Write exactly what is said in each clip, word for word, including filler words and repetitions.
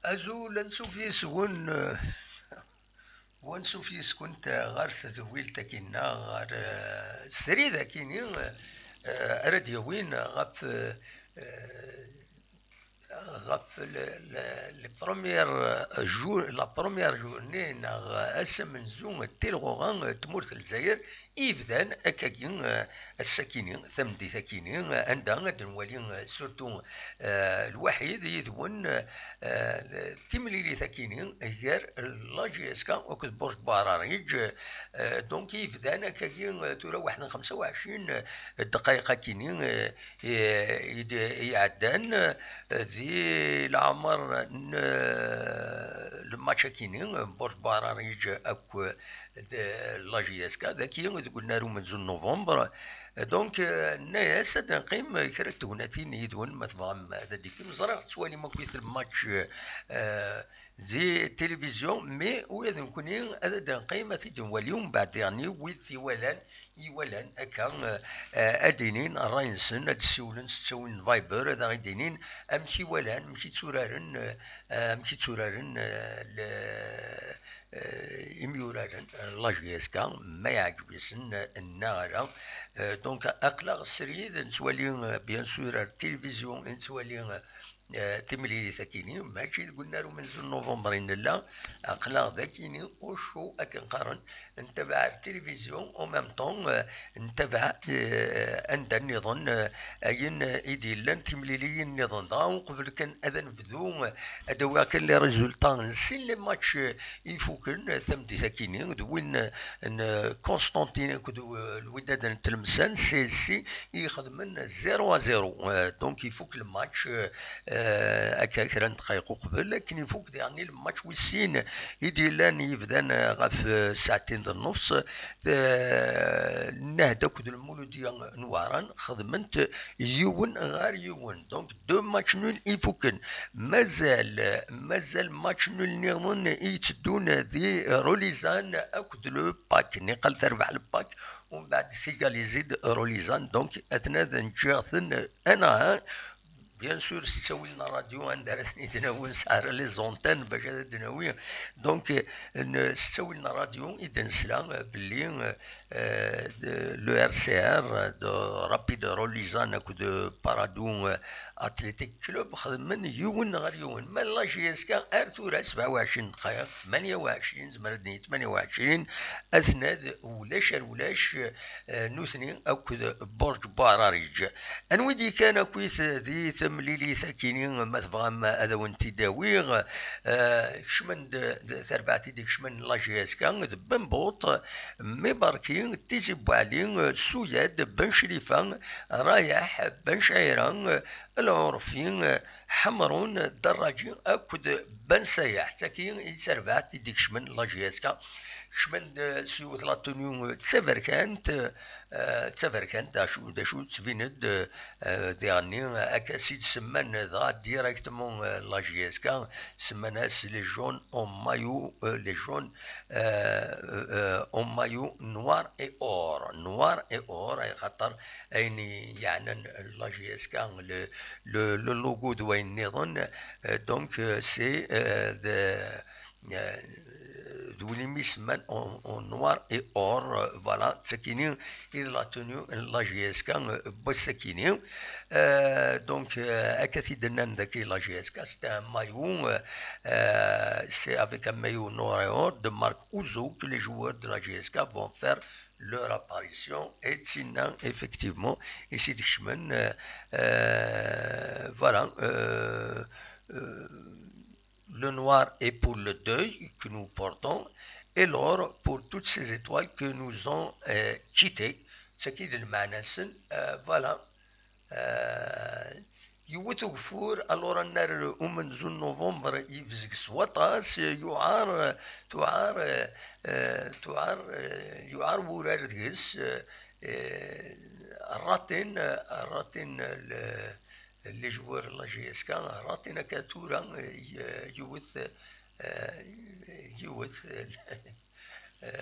Azul, ansuf yes-wen, eh, ansuf yes-kent ɣer tedwilt akkin-a, ɣer, eh, srid akkin-i, eh, ara d-yawin ɣef, eh, ɣef le, le, le première, eh, jour, la première journée neɣ ass amenzu n tilɣuɣa n tmurt n Lezzayer i yebdan akkagi, eh, ass-akini, tameddit-akini, eh, anda ad nwali, eh, surtout, eh, lwaḥid yid-wen, eh, timlilit akini gar la J S K akked Burj Buɛrariǧ. Eh, donc i yebdan akkagi, eh, tura waḥed n xemsa u ɛecrin, eh, ddqayeq akini, eh, i, i d-, i iɛeddan, eh, di leɛmer n, eh, le match akini, Burj Buɛrariǧ akk d la J S K, daki deg unnar umenzu n novembre. Donc, eh, nna-yas ad neqqim kra n tegnatin yid-wen, ma tebɣam ad d-tikim. Ẓriɣ tettwalim akkit le match, eh, di tilivizyu, mais ula d nekkni ad d-neqqim ad t-id-nwali, umbeɛd diɣen wid t-iwalan, iwalan akka, eh, ad d-inin ṛṛay-nsen, ad d-ssiwlen s ttawil n Viber, ad aɣ-id-inin amek i walan, amek i tturaren, eh, amek i tturaren, eh, le, eh, imyuraren, eh, la J S K, ma yeɛǧeb-asen, eh, neɣ ala. Eh, donc, aql-aɣ srid, nettwali, eh, bien sûr, ar tilivizyu, nettwali, eh, eh, timlilit akini, mačči deg unnar umenzu n novembre i nella, aql-aɣ d akini au chaud akken qqaren, ntabaɛ ar tilivizyu, en même temps, eh, ntabaɛ, eh, anda nniḍen, eh, ayen, eh, i d-yellan timliliyin nniḍen. Dɣa uqbel kan ad nebdu, eh, ad awiɣ kan les résultats n sin les matchs, eh, ifuken, eh, tameddit akini, d win, eh, n, eh, Constantine akked, eh, Lwidad n Tlemsan, C S C, i ixedmen zéro à zéro. Eh, donc ifuk le match, eh, eh, akka kra n dqayeq uqbel, akken ifuk diɣen le match wis sin i d-yellan yebdan, eh, ɣef, eh, saɛtin d nnefs, eh, Nnehda akked Lmuludiya n Wehran xedment yiwen ɣer yiwen. Donc deux matchs nuls ifuken. Mazal, mazal match nul nniḍen i yetteddun di Rolizan akked le PAK. Niqal terbeḥ le PAK, umbeɛd tigalizi-d Rolizan. Donc atna ad nǧǧiɣ-ten un à un. Bien sûr, s ttawil n ṛṛadyu anda ara ten-id-nawi, nesɛa ara les antennes bac ad d-nawi. Donc, eh, n-, s ttawil n ṛṛadyu i d-nesla, eh, belli, eh, eh, de, le R C R, eh, de Rapid Rolizan akked Paradou, eh, Athletic Club xedmen yiwen ɣer yiwen. Ma la J S K ar tura sebɛa u ɛecrin dqayeq, tmanya u ɛecrin, zemren ad d-nini tmanya u ɛecrin, atna-d ulac ar ulac, eh, nutni akked Burj Buɛrariǧ. Anwa i d-yekkan akkit di temlilit akini, ma tebɣam ad awen-t-id-awiɣ, eh, kecmen-d, d tarbaɛt i d-ikecmen la J S K, d Ben Buṭ, Mibarki, Tizi Buɛli, Suyad, Ben Crifa, Rayaḥ, Ben Cɛira, Lɛurfi, Ḥemrun, Dderraǧi akked Ben Sayaḥ. D tagi i d tarbaɛt i d-ikecmen la J S K. Kecmen-d s yiwet la tenue d taberkant, eh, d taberkant, d acu, d acu, tettbin-d, eh, diɣenni, akka s i d-semman dɣa directement, eh, la J S K, semman-as les jaunes en maillot, eh, les jaunes, eh, eh, en maillot noir et or, noir et or, ay xaṭer ayen i yeɛnan la J S K, le, le, le logo d wayen nniḍen, eh, donc, eh, c'est, eh, de, eh, d win imi semman en, en noir et or, eh, voilà, d takini i d la tenue n la J S K, eh, n wass-akini. Eh, donc, eh, akka t-id-nnan daki la J S K, c'est un maillot, eh, eh, c'est avec un maillot noir et or de marque Ouzo que les joueurs de la J S K vont faire leur apparition, et d tinna, effectivement, i s-id-kecmen, eh, eh, voilà, eh, noir est pour le deuil que nous portons, et l'or pour toutes ces étoiles que nous ont euh, quittés. C'est qui de le euh, voilà. Euh, yiwet ugeffur, alors annar umenzu n novembre yebzeg s waṭas, yuɛer, tuɛer, euh, tuɛer, euh, yuɛer wurar deg-s, euh, ratin, ratin le, les joueurs n la J S K, ratin akka tura, euh, yiwet, euh, yiwet, euh,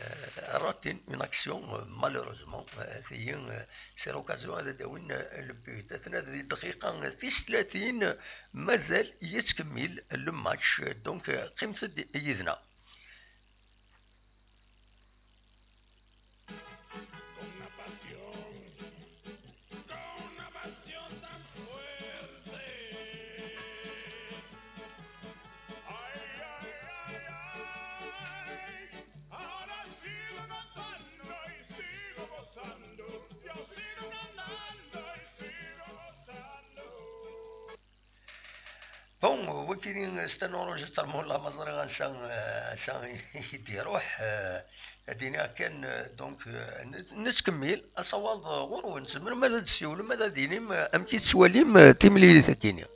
ratin une action, euh, malheureusement, euh, c'est l'occasion de le but. Atna di dqiqa tis tlatin, mazal yettkemmil le match, donc, euh, qqimet-d yid-neɣ. Bon, wagini c'est un enregistrement la ma ẓriɣ ansa, ansa i d-iruḥ, ad iniɣ kan, donc, nettkemmil, asawaḍ ɣur-wen, tzemrem ad d-tessiwlem, ad d-tinim amek i tettwalim timlilit-agi-nni.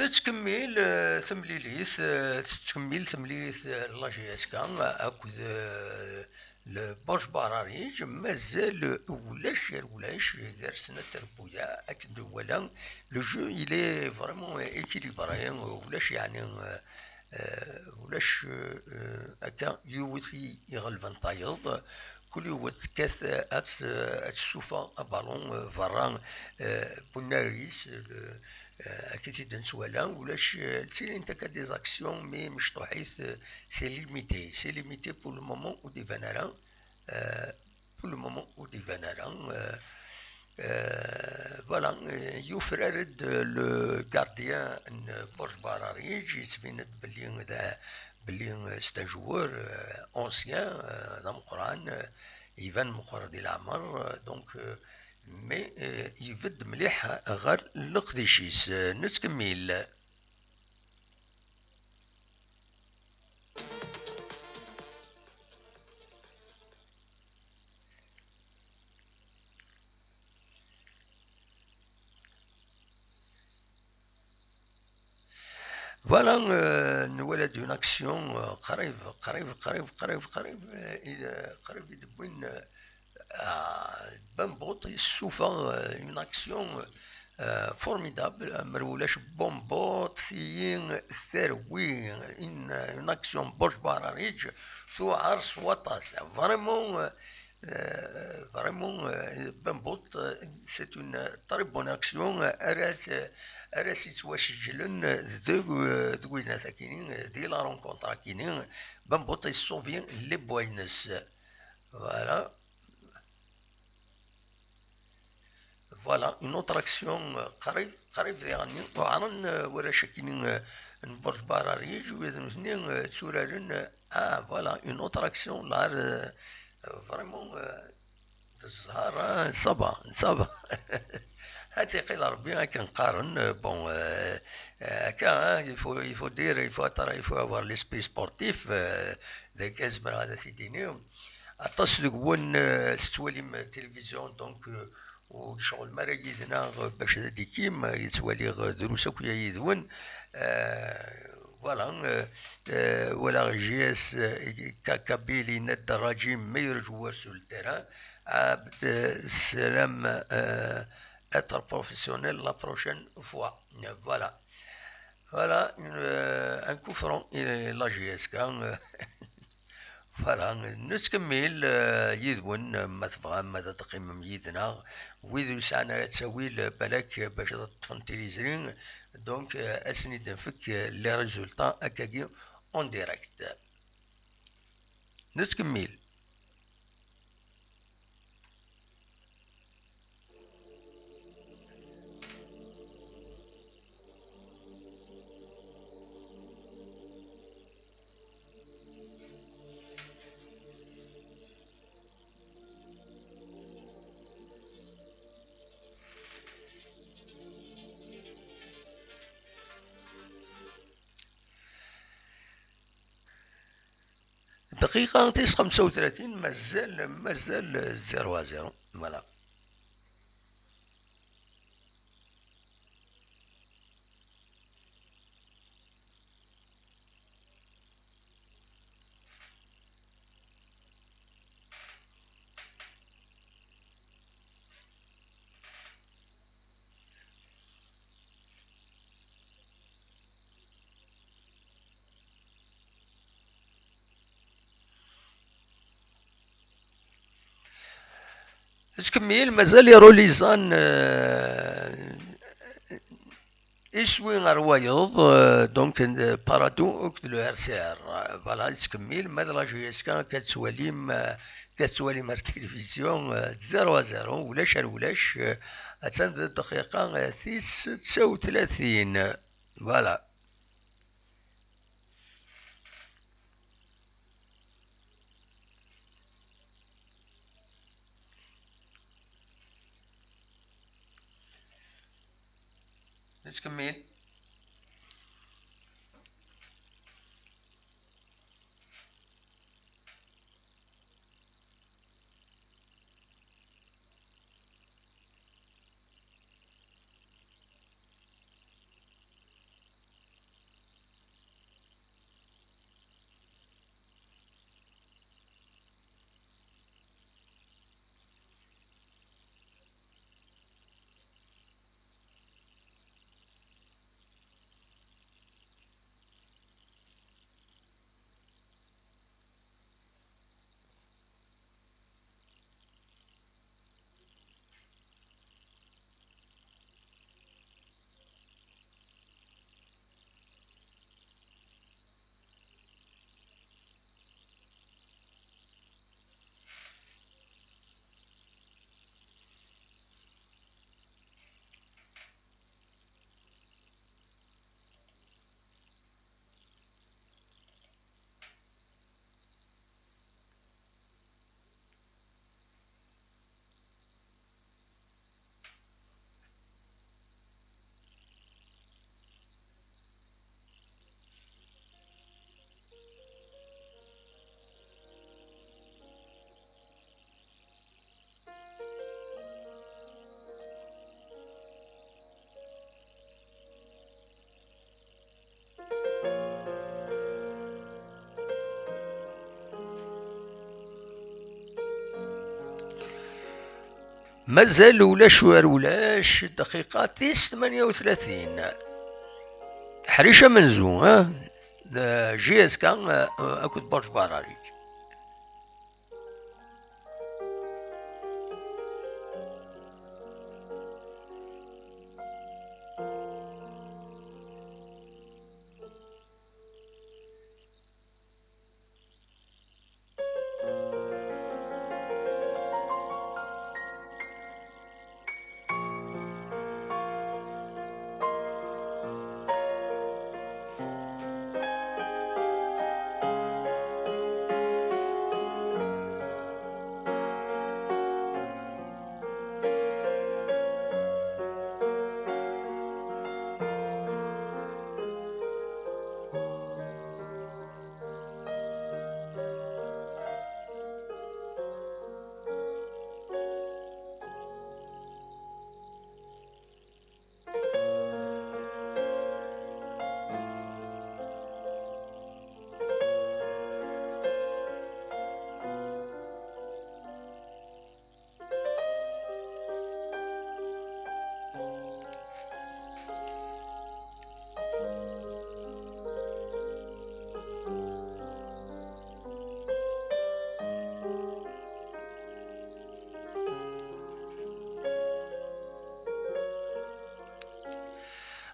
Tettkemmil, eh, temlilit, eh, tettkemmil temlilit, eh, n la J S K akked, eh, le Borj Bararic, mazal ulac ar ulac gar snat trebbuyaɛ akken nwala. Le jeu, il est vraiment équilibré, ulac yeɛni, eh, eh, ulac, eh, akka yiwet i iɣelben tayeḍ. Kul yiwet tekkat, eh, ad t-, ad tessufeɣ abalun, eh, berra, eh, n unnar-is, eh, eh, akka i t-id-nettwala, ulac, eh, ttilint akka des actions, mais mecṭuḥit, eh, c'est limité, c'est limité pour le moment ur d-iban ara, eh, pour le moment ur d-iban ara, eh, eh, voilà, eh, yufrar-d le gardien n Borj Bararic, yettbin-d belli d, belli, eh, c'est un joueur, eh, ancien, eh, d ameqqran, eh, iban meqqer di leɛmer, eh, donc, eh, mais, eh, ibedd mliḥ ɣer leqdic-is. Eh, nettkemmil. Voilà, euh, nwala-d une action, euh, qrib, qrib, qrib, qrib, qrib, euh, i, euh, qrib i d-wwin, euh, ah, Bambout yessufeɣ, euh, une action, euh, formidable, amer ulac Bambout i terwi, une, une action Borj Bararic tuɛer s waṭas. Vraiment, euh, Euh, vraiment, euh, Bambout, euh, c'est une très bonne action, euh, ara s-, ara s-yettwaseǧlen deg, euh, deg winnat akini, euh, di la rencontre akini, Bambout il sauve les boines. Voilà. Voilà, une autre action, euh, qrib, qrib diɣen, uɛren, euh, warrac akini, euh, n Borj Bararic, u d nutni, euh, tturaren, euh, ah, voilà, une autre action, là, euh, vraiment, euh, Zzher, ah, ça va, ça va. Ad tt-iqqil Rebbi akken qqaren, euh, bon, euh, euh, akka, hein, il faut, il faut dire, il faut être, il faut avoir l'esprit sportif, euh, d akka zemreɣ ad t-id-iniɣ. Aṭas deg-wen, euh, tettwalim tilivizyu, donc, euh, ur tecɣlem ara yid-neɣ, euh, bac ad d-ikim, euh, yettwali, euh, drus akk yid-wen, euh, Voilà, euh, euh, voilà, J S, euh, Ka-, Kabyle, Ned Raji, meilleur joueur sur le terrain. Abd Salam, euh, être professionnel la prochaine fois. Euh, voilà. Voilà, une, euh, un coup franc, et la J S K, euh, Voilà, nettkemmil, euh, yid-wen, euh, ma tebɣam ad teqqimem yid-neɣ. Wid ur yesɛan ara ttawil, euh, balak, euh, bac ad ṭṭfen tiliẓri, donc, euh, ad sen-id-nefk, euh, les résultats akkagi en direct. Nettkemmil. Dqiqa tis xemsa u tlatin, mazal, mazal zéro à zéro. Voilà. Nettkemmil, mazal iruliẓan, euh, iswi ɣer wayeḍ, euh, donc, euh, Paradou akked le R C R. Euh, voilà, yettkemmil, ma d la J S K akka tettwalim, euh, akka tettwalim ar tilivizyu, euh, zéro à zéro, ulac ar ulac, euh, attan d dqiqa, euh, tis setta u tlatin. Voilà. Nettkemmil. Mazal ulac war ulac, dqiqa tis tmanya u tlatin. Ḥric amenzu, ha? D J S K, eh, akked Borj Barari.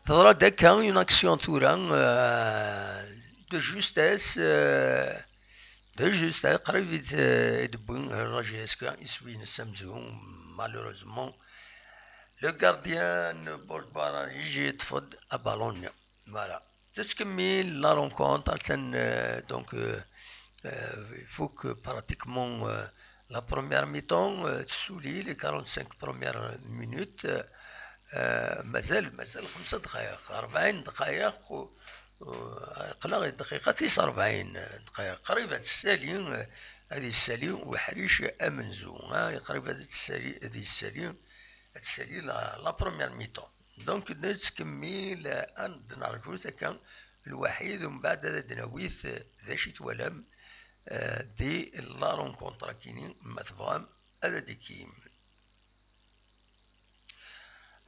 Teḍra-d akka une action tura, euh, de justesse, euh, de justesse, qrib i d-, i d-wwin la J S K iswi-nnes amezwaru, malheureusement. Le gardien n Borj Barrage yeṭṭef-d aballon-nni. Voilà. Tettkemmil la rencontre, attan, euh, donc, euh, euh, il faut que pratiquement, euh, la première mi-temps, euh, tessuli les quarante-cinq premières minutes, euh, euh, mazal, mazal xemsa dqayeq, rebɛin dqayeq, u, u, aql-aɣ i dqiqa tis rebɛin dqayeq, qrib ad tessali, euh, ad yessali uḥric amenzu, ah, qrib ad tessali, ad yessali, ad tessali la, la première mi-temps. Donc, nettkemmil, euh, ad d-nerǧu takka lwaḥid, umbeɛd ad d-nawi d acu i twalam, euh, di la rencontre akini, ma tebɣam, ad d-ikkim.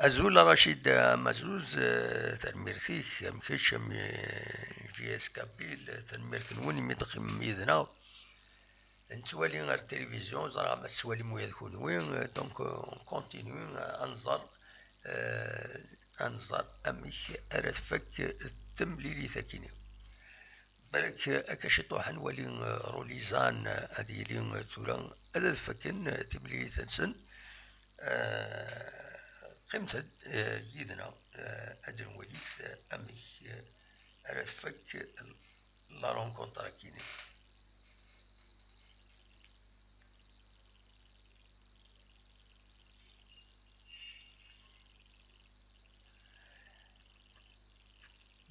Azul a Racid Amazuz, eh, tanemmirt-ik, am kečč, am, eh, J S Kabyle, tanemmirt-nwen imi d-teqqimem yid-neɣ. Nettwali ar tilivizyu, ẓriɣ ma tettwalim ula d kunwi, eh, donc, eh, on continue, eh, ad nẓer, eh, ad nẓer amek ara tfak temlilit akini. Balak akka ciṭuḥ ad nwali, eh, Rolizan, eh, ad yili, eh, tura ad, ad fakken, eh, timlilit-nsen. Eh, qqimet-d, eh, yid-neɣ, eh, ad nwalit, eh, amek, eh, ara tfak la rencontre akini.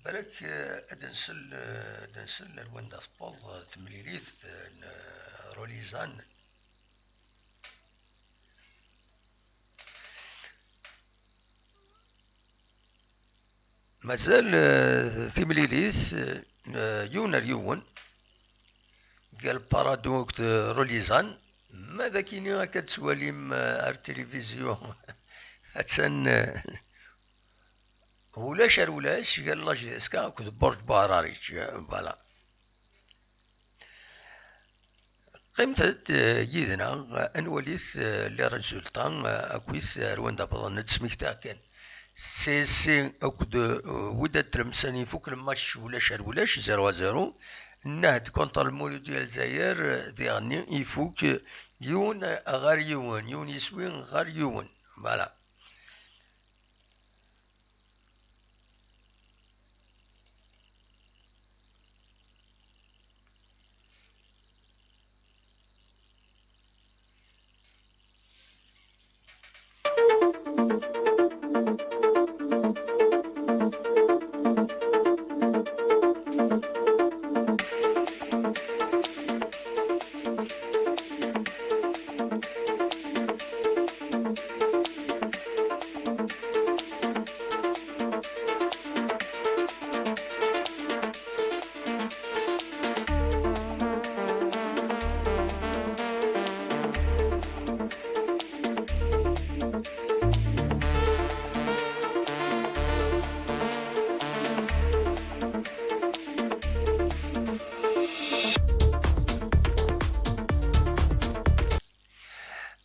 Balak, eh, ad nsel, eh, ad nsel ar wanda tewweḍ, eh, temlilit, eh, n, eh, Rolizan. Mazal, eh, timlilit, eh, yiwen ar yiwen, gar Parado akked Rolizan. Ma d akini akka tettwalim, eh, ar tilivizyu, attan, eh, ulac ar ulac gar la J S K akked Borj Barrage, eh, voilà. Qqimet-d, eh, yid-neɣ, eh, ad nwalit, eh, les résultats, eh, akkit, eh, ar wanda wwḍen, ad d-smektiɣ kan. C S C akked, eh, Wydad Tlemsan ifuk lmatch ulac ar ulac, zéro à zéro. Nnehd contre Lmulud Lezzayer, eh, diɣenni ifuk, eh, yiwen ɣer yiwen, yiwen yiswi ɣer yiwen. Voilà.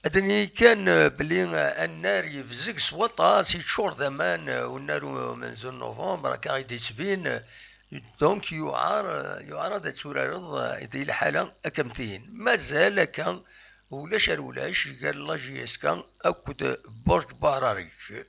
Ad d-nini kan, eh, belli, eh, annar yebzeg s waṭas, yeččur d aman, eh, unnar umenzu n novembre, akka i d-yettbin, eh, donc yuɛer, eh, yuɛer ad turareḍ, eh, di lḥala akka am tihin. Mazal akka, ulac ar ulac, gar la J S K akked Borj Barrage.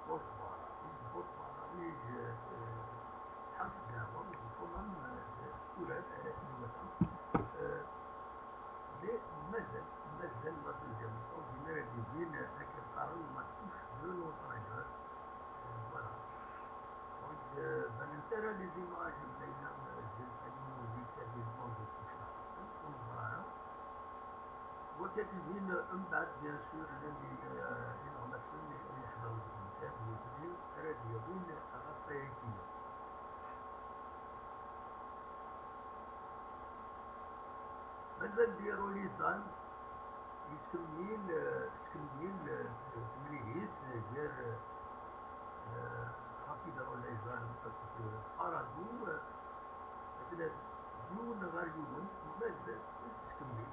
Botbara, Botbara, ḥerṣ ddaɛwa, quand même, tura, iwata. Mais mazal, mazal la deuxième mi-temps, din ara d-yegin, akken qqaren la touche de l'entraîneur. Voilà. Donc, euh, ben, les images, mais là, euh, c'est pas une musique, c'est des bons de touche. Donc, voilà. Wakati-din, mbeɛd, bien sûr, llan, euh, ineɣmasen i iḥḍren deg umkan, nutni ara d-yawin ɣef wayagi-nni. Mazal di Rolizan, yettkemmil, eh, tettkemmil, eh, temlilit, eh, gar, eh, Rapid Rolizan akked Paradou, eh, akken ad yiwen ɣer yiwen, mazal tettkemmil.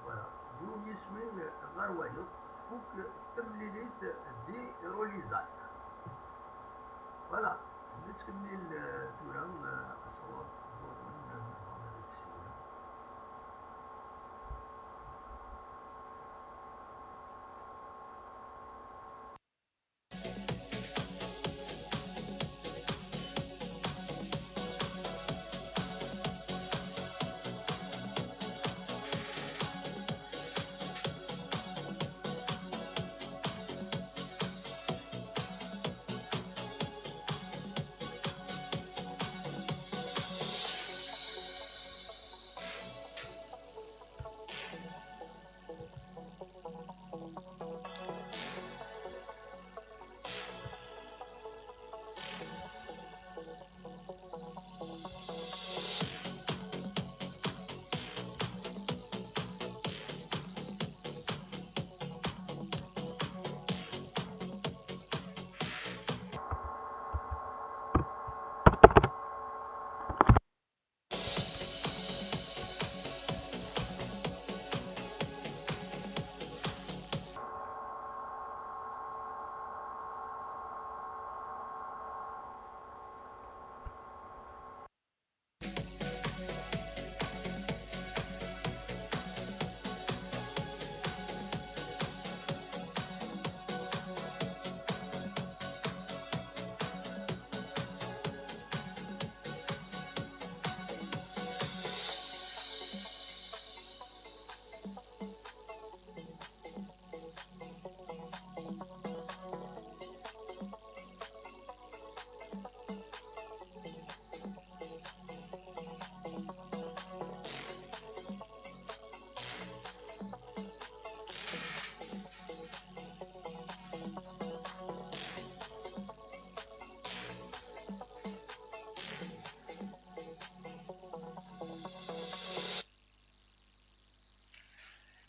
Voilà. Yiwen yiswi ɣer wayeḍ, tfuk temlilit di Rolizan. Voilà, nettkemmil, euh, tura, euh, asawaḍ ɣur-wen, euh, Muḥend Mɛemmri Tessiwla.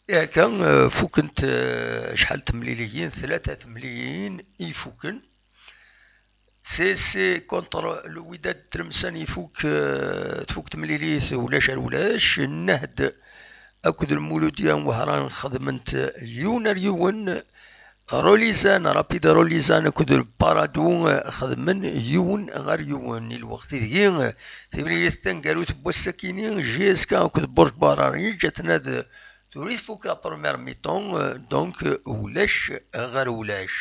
Akka, eh, fukent, eh, acḥal temliliyin, tlata temliliyin i ifuken. C C contre le Wydad Tlemsan ifuk, eh, tfuk temlilit ulac ar ulac. Nnehd akked Lmuludya n Wehran xedment yiwen ar yiwen. Rolizan, Rapid Rolizan akked Paradou, eh, xedmen yiwen ɣer yiwen. I lweqt ideg, eh, timlilit taneggarut n wass-akini, J S K akked Bourg Barari, ǧǧaten ad, eh, tura i tfuk la première mi-temps, eh, donc, eh, ulac ɣer ulac.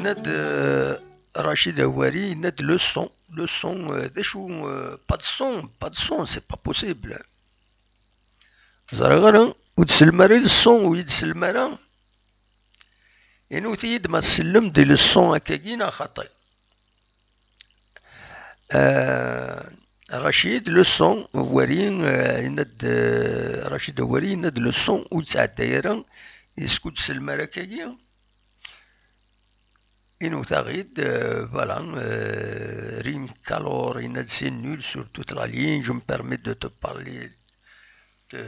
Yenna-d, euh, Rachid Houari, yenna-d le son, le son, euh, d acu, euh, pas de son, pas de son, c'est pas possible. Ẓriɣ ara, ur d-sellem ara i leṣṣon, ur yi-d-sellem ara. Inut-iyi-d ma tsellem-d i leṣṣon akkagi neɣ xaṭi. Euh, Rachid, leṣṣon, Wari, euh, yenna-d, euh, Rachid Wari yenna-d leṣṣon ur yettɛedday ara, est-ce que ur d-sellem ara akkagi? Inut-aɣ-id, euh, voilà, euh, Rim Kalor, il a dit c'est nul sur toute la ligne, je me permets de te parler de,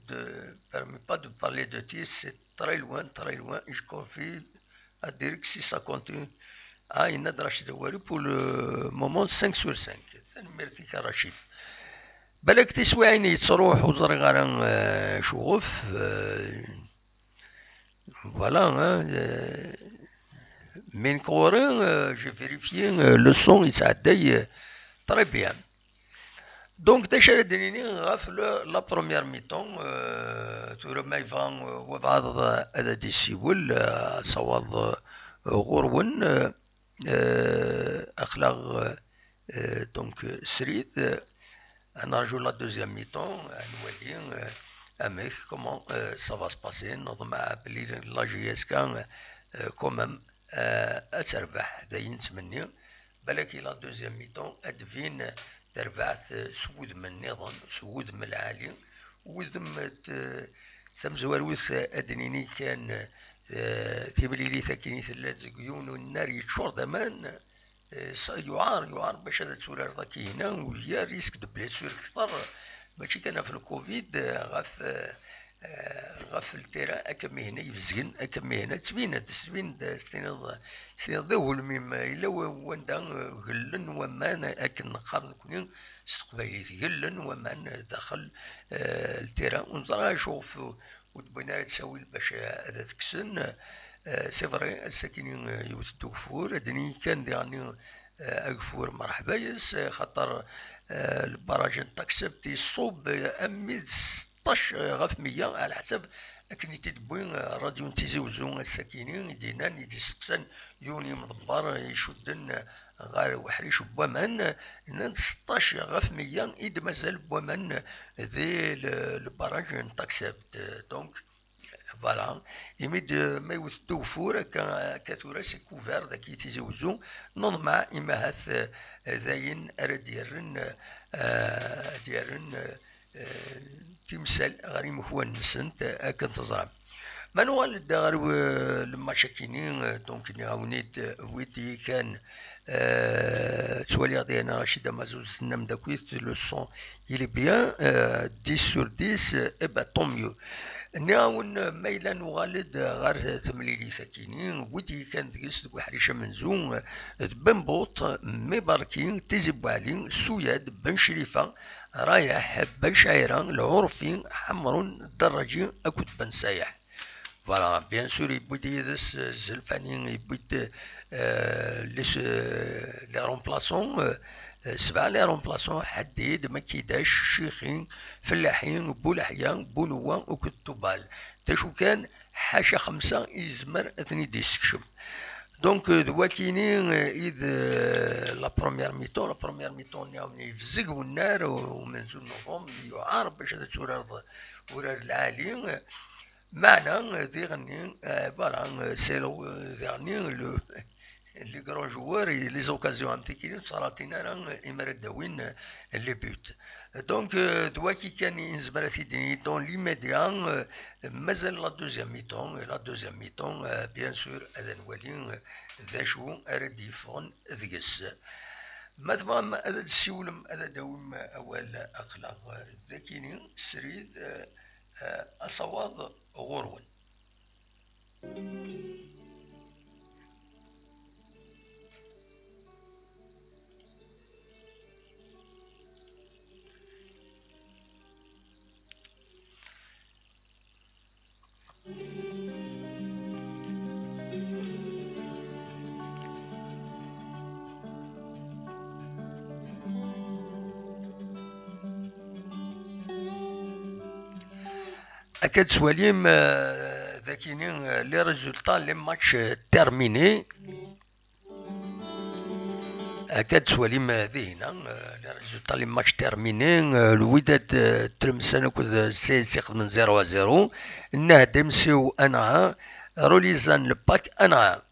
de, permets pas de parler de tir, c'est très loin, très loin, je confie à Derek si ça continue. Ah, il a de Rachid Wari pour le moment cinq sur cinq. Tanemmirt-ik a Rachid. Balak tiswiɛin yettruḥ ur ẓriɣ ara, euh, cuɣef, euh, Voilà, hein, euh, mais nekk ɣur-i, euh, j'ai vérifié, euh, leṣṣon yettɛedday, euh, très bien. Donc, d acu ara d-nini ɣef le, la première mi-temps, euh, tura ma yebɣa, euh, wabɛaḍ, euh, ad d-yessiwel, euh, asawaḍ, euh, ɣur-wen, euh, euh, aql-aɣ, euh, euh, donc, euh, srid, euh, à la deuxième mi-temps, à Nwadi, euh, amek, comment, euh, ça va se passer. Neḍmeɛ belli la J S K, euh, quand même, euh, ad terbeḥ, d ayen nettmenni. Balak la deuxième mi-temps ad d-tbin terbaɛt, euh, s wudem nniḍen, s wudem lɛali, wudem d tamezwarut, euh, ad d-nini kan, euh, timlilit akken i tella deg yiwen unnar yeččur d aman, Eh, s-, yuɛer, yuɛer bac ad turareḍ akka hina, u il y a risque de blessure kter, mačči kan ɣef le covid, eh, ɣef, eh, eh, ɣef le terrain, akka mihna ibezgen, akka mihna ttbin-d, ttbin-d, s tiniḍ, s tiniḍ d agulmim, eh, yella wa-, wanda, eh, gellen waman, akken neqqar nekni s teqbaylit, gellen waman, eh, daxel, eh, le terrain, ur neẓra acu ɣef ur d-wwin ara ttawil bac ad t-kksen. Eh, c'est vrai, ass-akini, eh, yewwet-d ugeffur, ad d-nini kan diɣenni, eh, ageffur merḥba yes, eh, xaṭer, eh, le barrage n Taxept iṣub, eh, armi d seṭṭac ɣef meyya, ɛla ḥsab akken i t-id-tewwi, eh, rradyu n Tizi Wezzu ass-akini, i d-yennan, i d-isteqsan yiwen yimḍebber, eh, icudden, eh, ɣer uḥric n waman, nnan-d seṭṭac ɣef meyya i d-mazal n waman di le, le barrage n Taxept. Donc, voilà. Imi d, ma yewwet-d ugeffur, akka, akka tura c'est couvert dagi Tizi Wezzu. Neḍmeɛ imi ahat, eh, d ayen ara d-yerren, eh, ad d-yerren, eh, eh, timsal ɣer imekwan-nsent, eh, akken teẓram. Ma nuɣal-d ɣer, eh, le match-akini, eh, donc nniɣ-awen-id, eh, wid i kan, eh, ttwaliɣ diɣen Rachid Amazuz tennam-d akkit, le son il est bien, eh, dix sur dix, eh, eh ben, tant mieux. Nniɣ-awen, eh, ma yella nuɣal-d ɣer temlilit-akini, wid i kan deg-s deg uḥric amenzu, eh, d Bembuṭ, Mibarki, Tizi Buɛli, Suyad, Ben Crifa, Rayeḥ, Ben Cɛira, Lɛurfi, Ḥemrun, Dderraǧi akked Ben Sayeḥ. Voilà, bien sûr, yewwi-d yid-s, euh, Zelfani, yewwi-d, euh, les, euh, les remplaçants, euh, euh, sebɛa les remplaçants, Ḥaddid, Makidac, Cixi, Fellaḥi, Bulaḥya, Bunewwa akked Tubal. D acu kan, ḥaca xemsa i yezmer ad ten-id-yessekcem. Donc, euh, d wakini, euh, i d, euh, la première mi-temps. La première mi-temps-nni, yebzeg wennar, u-, umenzu n Novembre, yuɛer bac ad turareḍ urar lɛali. Meɛna, euh, diɣenni, euh, voilà, euh, c'est le, euh, diɣenni, le, les grands joueurs, et les occasions am tikini, ur ttaratin ara, euh, imi ara d-awin, euh, les buts. Donc, euh, d waki kan i nezmer ad t-id-nini dans l'immédiat, euh, Mazal la deuxième mi-temps, et la deuxième mi-temps, euh, bien sûr, ad nwali, euh, d acu ara d-yeffɣen deg-s. Ma tebɣam ad d-tessiwlem, ad d-tawim awal, aql-aɣ, euh, dakini, srid, euh, euh, asawaḍ ɣur-wen. Akka d-twalim, euh, dakini, euh, les résultats, les matchs, euh, terminés. Akka d-twalim, eh, dihina, eh, les résultats, les matchs terminés, eh, Lwidad, eh, Tlemsan akked, eh, C S ixedmen zéro à zéro, Nnehda Imsiw un à un, Relizan Lepak un à un.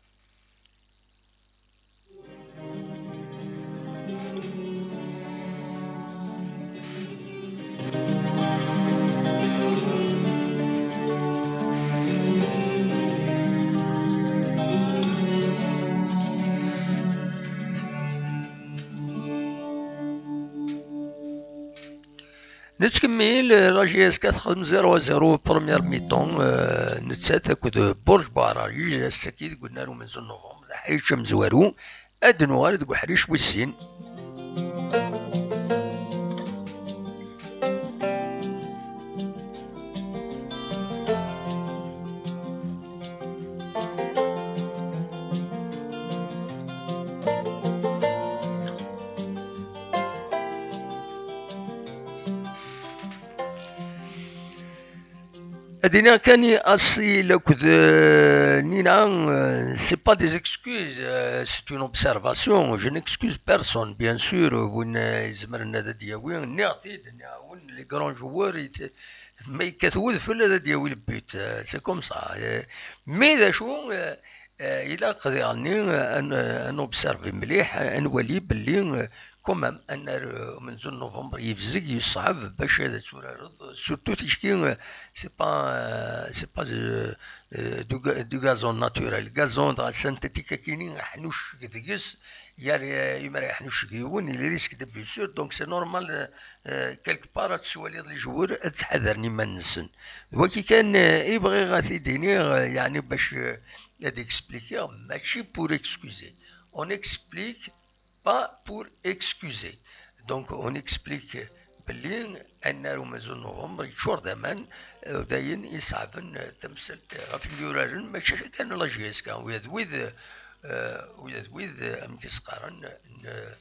Nettkemmil, eh, la J S K txeddem zéro à zéro première mi-temps, eh, nettat akked Burj Buɛrariǧ, ass-agi deg unnar umenzu n novembre, d aḥric amezwaru. Ad nuɣal deg uḥric wis sin. Ad iniɣ kan i Asil akked, euh, Nina, euh, c'est pas des excuses, euh, c'est une observation. Je n'excuse personne, bien sûr. Win, euh, izemren ad d-yawi, nniɣ-t-id, nniɣ-awen, les grands joueurs, ils, ma yekkat wedfel ad d-yawi le but. Euh, c'est comme ça. Euh, mais d acu, euh, euh, ilaq diɣenni, euh, ad n-, ad nobservi mliḥ, ad nwali belli, euh, quand même, ad nar, euh, umenzu n novembre yebzeg, yeṣɛeb bac ad turareḍ, surtout ticki, euh, c'est pas, euh, c'est pas, euh, euh, du ga-, du gazon naturel. Gazon dɣa synthétique akini, aḥnucceg deg-s, yar, euh, imer aḥnucceg yiwen, il risque de blessure, donc c'est normal, euh, euh, quelque part ad twaliḍ les joueurs ad ttḥadaren iman-nsen. D wagi kan, euh, i bɣiɣ ad t-id-iniɣ, euh, yeɛni bac, euh, ad expliquer, mačči pour excuser. On explique pas pour excuser. Donc, on explique belli annar umenzu n novembre yeččur d aman, euh, d ayen iṣeɛben, euh, tamsalt, euh, ɣef yimyuraren, mačči kan la J S K, ula d wid, euh, ula d wid, euh, amek i s-qqaren, n, euh,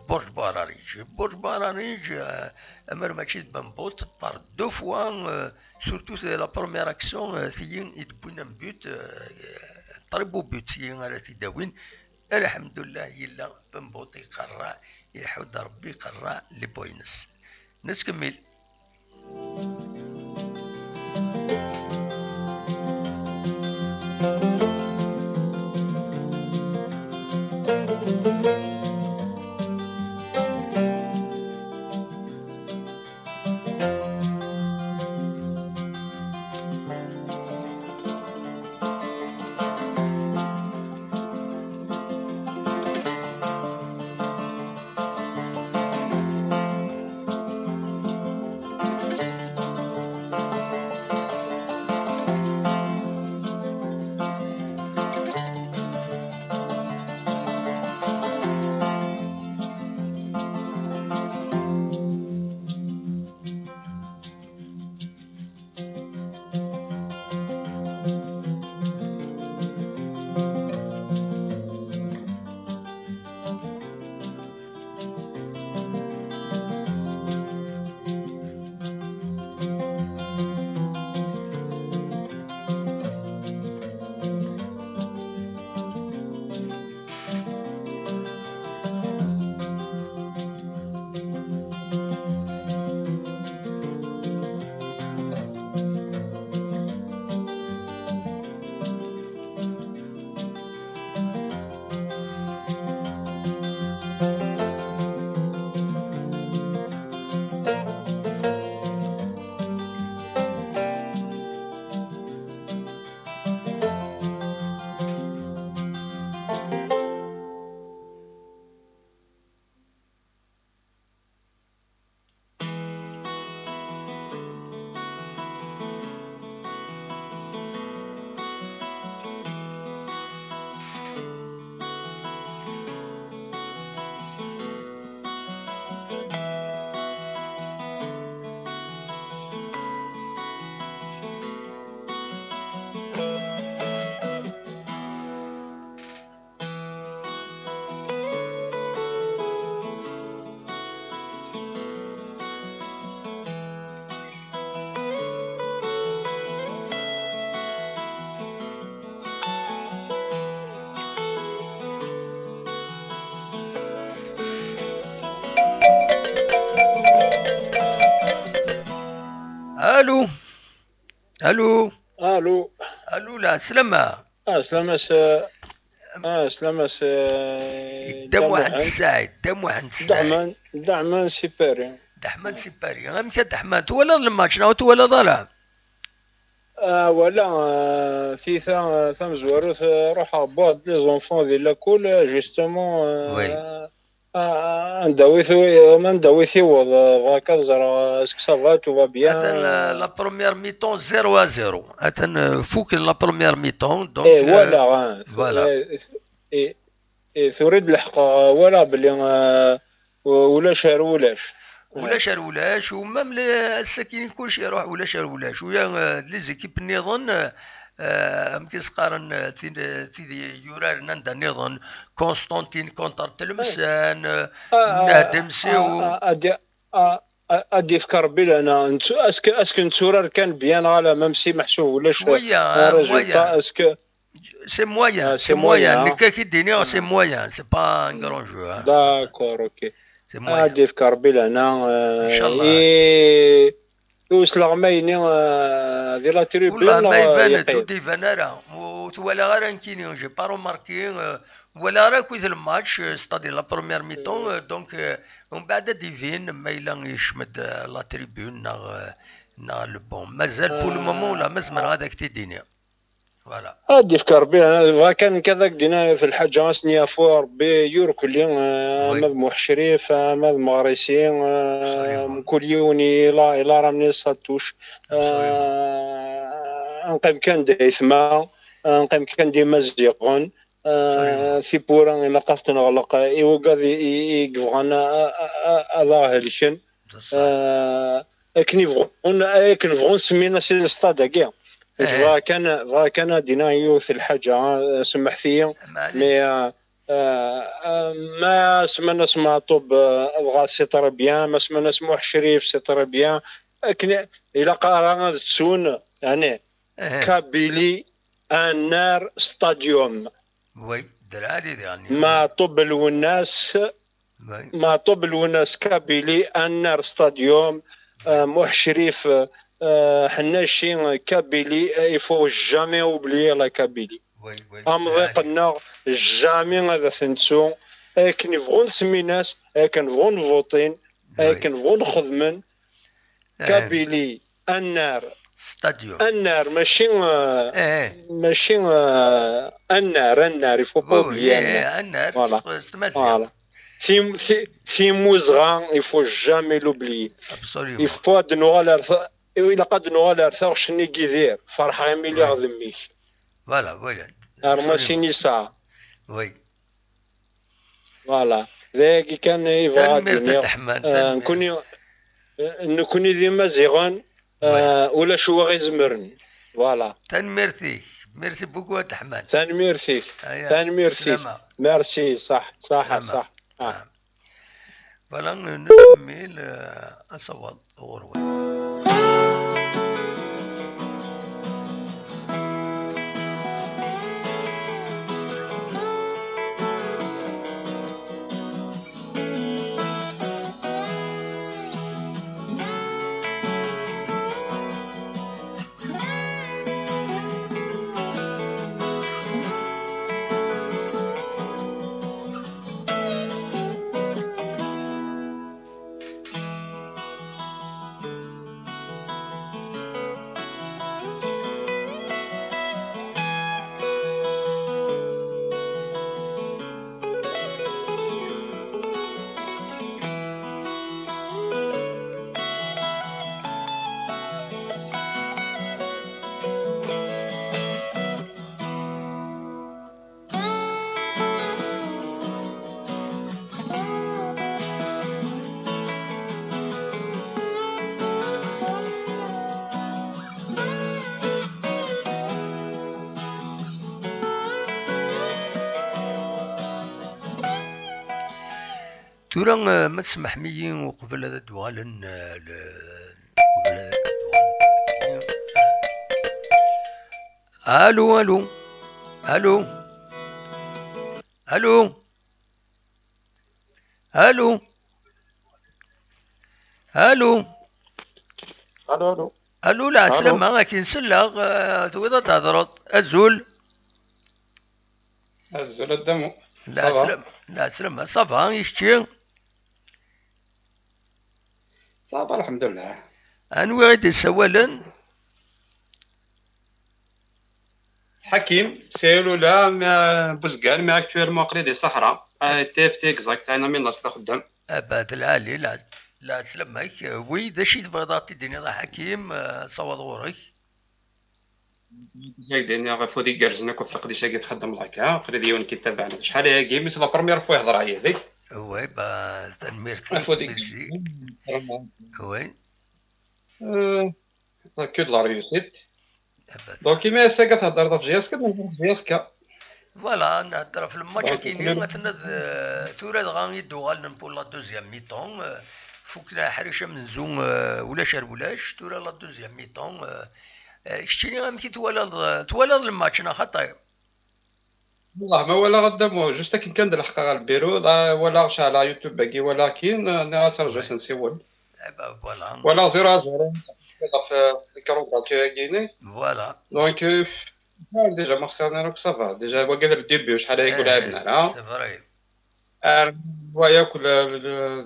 Burj Buɛrariǧ. Burj Buɛrariǧ, euh, amer mačči d Bambout, par deux fois, euh, surtout la première action, euh, tigi i d-wwin un but, euh, très beau but, tigi ara t-id-awin. Alḥemdullah, yella Bambout iqerra, iḥudd Rebbi iqerra les points-ines. Nettkemmil. Allô. Allô. Allô. Allô, la, slama. Ah, slama s-, ah, slama s-, Dda Dda Muḥend Muḥend. Ssaɛid, Dda Muḥend Ssaɛid. Dda Ḥman, Dda Ḥman si Paris. Dda Ḥman si Paris. Amek a Dda Ḥman? Twalaḍ le match, neɣ ur twalaḍ ara? Ah, voilà, ah, tiyita, ah, tamezwarut, ah, ruḥeɣ boire les enfants di lakul, ah, justement, ah, Oui. Ah, anda wi tu-, anda wi tiweḍ, ah, bɣa kan ẓreɣ, ah, est-ce que ça va, tout va bien? Atan la, la première mi-temps zéro à zéro. Atan, euh, fuken la première mi-temps, donc, Eh, euh, voilà, hein. Voilà. Eh, eh, eh, tura d lḥeqq, ah, walaɣ belli, ah, u-, ulac ar ulac. Ulac ar ulac, u même les, ass-agi kulci iruḥ, ulac ar ulac. U ya, euh, les équipes nniḍen, euh, euh, amek i s-qqaren, euh, tid, tid yuraren anda nniḍen, Constantine contre Tlemsan, euh, Ah, ah, Nehd M C ah, U. Ah, ad, ah, ah, ad yefk Rebbi lana. Nettu-, est-ce que, est-ce que netturar kan bien, ala, même si meḥsub ulac, Moyen, euh, hein, résultat, moyen. Est-ce que C'est moyen, Ah, c'est c'est moyen, moyen, hein. Nekk ak-id-iniɣ, c'est moyen, c'est pas un grand jeu, hein. D'accord, ok. C'est moyen. Ad yefk Rebbi lana, euh, Inchallah. Et, et usleɣ ma yini, euh, di la tribune, Wallah, ma neɣ, euh, iban-d, yeqqim? Ur d-iban ara. Ur twalaɣ ara nekkini, j'ai pas remarqué, euh, walaɣ ara akkit le match, euh, c'est-à-dire la première mi-temps, euh, donc, euh, umbeɛd ad d-ibin ma yella yekcem-d, euh, la tribune neɣ, euh, neɣ le banc. Mazal pour le moment, la, ma zemreɣ ad ak-t-id-iniɣ. Voilà. Ad d-yefk Rebbi, ah, bɣa kan nekk ad ak-d-iniɣ yiwet lḥaǧa, ad sen-yafu Rebbi yurkli, ah, Oui. Ama d Muḥ Crif, ama d Meɣrisi, ah, Absolument. Mkul yiwen ila, ila ramener sa touche. Absolument. Ah, ad neqqim kan d aytma, ad neqqim kan d imaziɣen. Ah, Absolument. Tiwwura ilaq ad ten-neɣleq i wigad i, i, i yebɣan a, a, a, ad aɣ-helken. C'est ça. Ah, akken i bɣun, akken bɣun semmin-as i lestad-agi. Nekk Eh. Bɣiɣ kan, bɣiɣ kan ad d-iniɣ yiwet lḥaǧa, ah, semḥet-iyi, Maɛlic. Mais, ah, ah, ah, ma semman-as Meɛṭub, ah, dɣa c'est très bien, ma semman-as Muḥ Crif, c'est très bien. Akken i-, ilaq ara ad ttun, yani, Eh. Kabylie Annar Stadium. Oui, d lɛali diɣen. Meɛṭub Lwennas, Oui. Meɛṭub Lwennas, Kabylie Annar Stadium, euh, Muḥ Crif, euh, Ḥennaci, Kabylie, euh, il faut jamais oublier la Kabylie. Oui, oui, d lɛali. Amḍiq-nneɣ, jamais ad t-nettu. Akken bɣun semmin-as, akken bɣun votin, Oui. Akken bɣun xedmen. Eh. Kabylie, Annar. Stadium. Annar, mačči, euh, Eh. Mačči, euh, Annar, Annar, il faut pas Oui, oui, oublier eh, Annar. Eh, Annar, Voilà. S t-, s tmaziɣt. Voilà. Tim-, ti-, Timmuzɣa, il faut jamais l'oublier. Absolument. Il faut ad nuɣal ar ta-, ilaq ad nuɣal ar taɣect-nni n Yidir. Ferḥeɣ imi lliɣ Oui. D mmi-k. Voilà, voilà. Ar Absolument. Masin yesɛa. Oui. Voilà. D ayagi kan i bɣiɣ ad Tanemmirt, d-iniɣ. A Dda Ḥman, Euh, tanemmirt. Nekkni, euh, nekkni d Imaziɣen, Ouais. Euh, ulac wa ɣ-izemren. Voilà. Tanemmirt-ik. Merci beaucoup, a Dda Ḥman. Tanemmirt-ik. Aya, Tanemmirt-ik. Slama. Merci, صح، صح، Slama. صح. Ah. Ah. Voilà, nekkemmel, euh, asawaḍ ɣur-wen. Tura, eh, ma tsemḥem-iyi uqbel ad d-uɣalen, eh, le-, uqbel ad d-uɣalen. Allô, allô, allô, allô, allô, allô. Allô, allô. Allô, lɛeslama, akin selleɣ, eh, tewwiḍ ad d-thedreḍ. Azul. Azul a Dda Mu. Lɛeslama, lɛeslama, ça va, i kečči? Ça va, lḥemdullah. Anwi i d-yessawalen? Hakim, Seyloula, mais, euh, Bouzgal, mais actuellement aql-i di Sahra. Euh, T F T exact, un ami n laṣel axeddam. Abad lɛali, lɛeslama-k. Oui, d acu i tebɣiḍ ad ɣ-t-id-tiniḍ a Hakim, euh, sawaḍ ɣur-k. Zagdin ɣef wid igerrzen akk ɣef leqdic-agi txeddmeḍ akka, aql-i d yiwen k-ittabaɛen acḥal ayagi, mais c'est la première fois i hedreɣ yid-k. Oui, bah, tanemmirt-ik, merci. Oui. Euh, que de la réussite. Donc, imi ass-agi theddreḍ ɣef J S K, donc ɣef J S K. Voilà, nhedder ɣef le match akini, ma tenna d, euh, tura dɣa i d-uɣalen pour la deuxième mi-temps, euh, fukken aḥric amenzu, euh, ulac ar ulac, tura la deuxième mi-temps, euh, euh, keččini amek i twalaḍ, euh, twalaḍ le match, neɣ xaṭi? Wallah, ma walaɣ a Dda Mu, juste akken kan d-leḥqeɣ ɣer lbiru, la, walaɣ ceɛleɣ YouTube-agi, walaɣ kin, euh, nniɣ-as rju ad s-nsiwel. Eh ben, voilà. Walaɣ zéro à zéro, ɣef, euh, l'écran d'accueil-agi-ni. Voilà. Donc, euh, Ah, déjà, ma xsirna akk, ça va. Déjà, wagi d le début, acḥal aya ur lɛibna ara. C'est vrai. Ar, waya akk d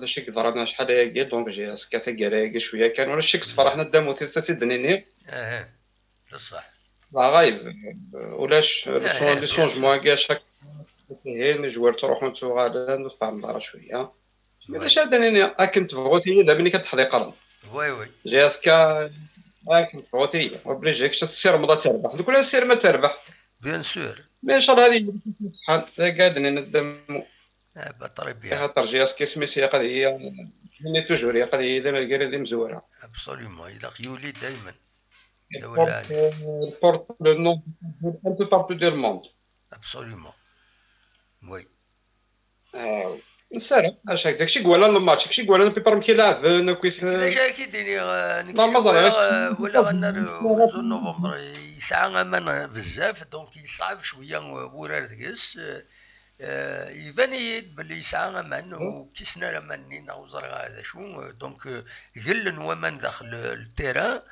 acu i yeḍran acḥal ayagi, donc J S K taggara-agi cwiya kan, ulac ccek sferḥen a Dda Mu, tidet ad tt-id-nini. Aha, d ṣṣeḥ. Dɣa ɣayb, ulac le changement-agi, chaque fois, tihin, joueurs ttruḥun ttuɣalen, ur tfehmeḍ ara cwiya. Mais d acu ara d-nini, akken tebɣu tili, d amin i k-ad-teḥdiqren. Oui, oui. J S K, akken tebɣu tili, obligé kečč ad tessirmeḍ ad terbeḥ. Nekkni nessirem ad terbeḥ. Bien sûr. Mais ncallah ad yili kif iṣeḥḥan, d akka ad d-nini a Dda Mu. Ah, bah, très bien. Axaṭer J S K isem-is ilaq ad yili, nini toujours, ilaq ad yili d amaggad d imezwura. Absolument, ilaq yuli daymen. Il porte, euh, il porte le nom un peu partout dans le monde. Absolument. Oui. Nessaram, acu akka, d kečč i iwalan le match, d kečč i iwalan la plupart amek i leɛben, akkit. D acu ara k-id-iniɣ, eh, nekk walaɣ, eh, walaɣ annar umenzu n novembre, yesɛa aman, eh, bezzaf, donc yeṣɛeb cwiya, eh, wurar deg-s, eh, eh, iban-iyi-d belli yesɛa aman, ur kkisen ara aman-nni, neɣ ur ẓriɣ ara d acu, eh, donc, eh, gellen waman daxel, eh, le terrain,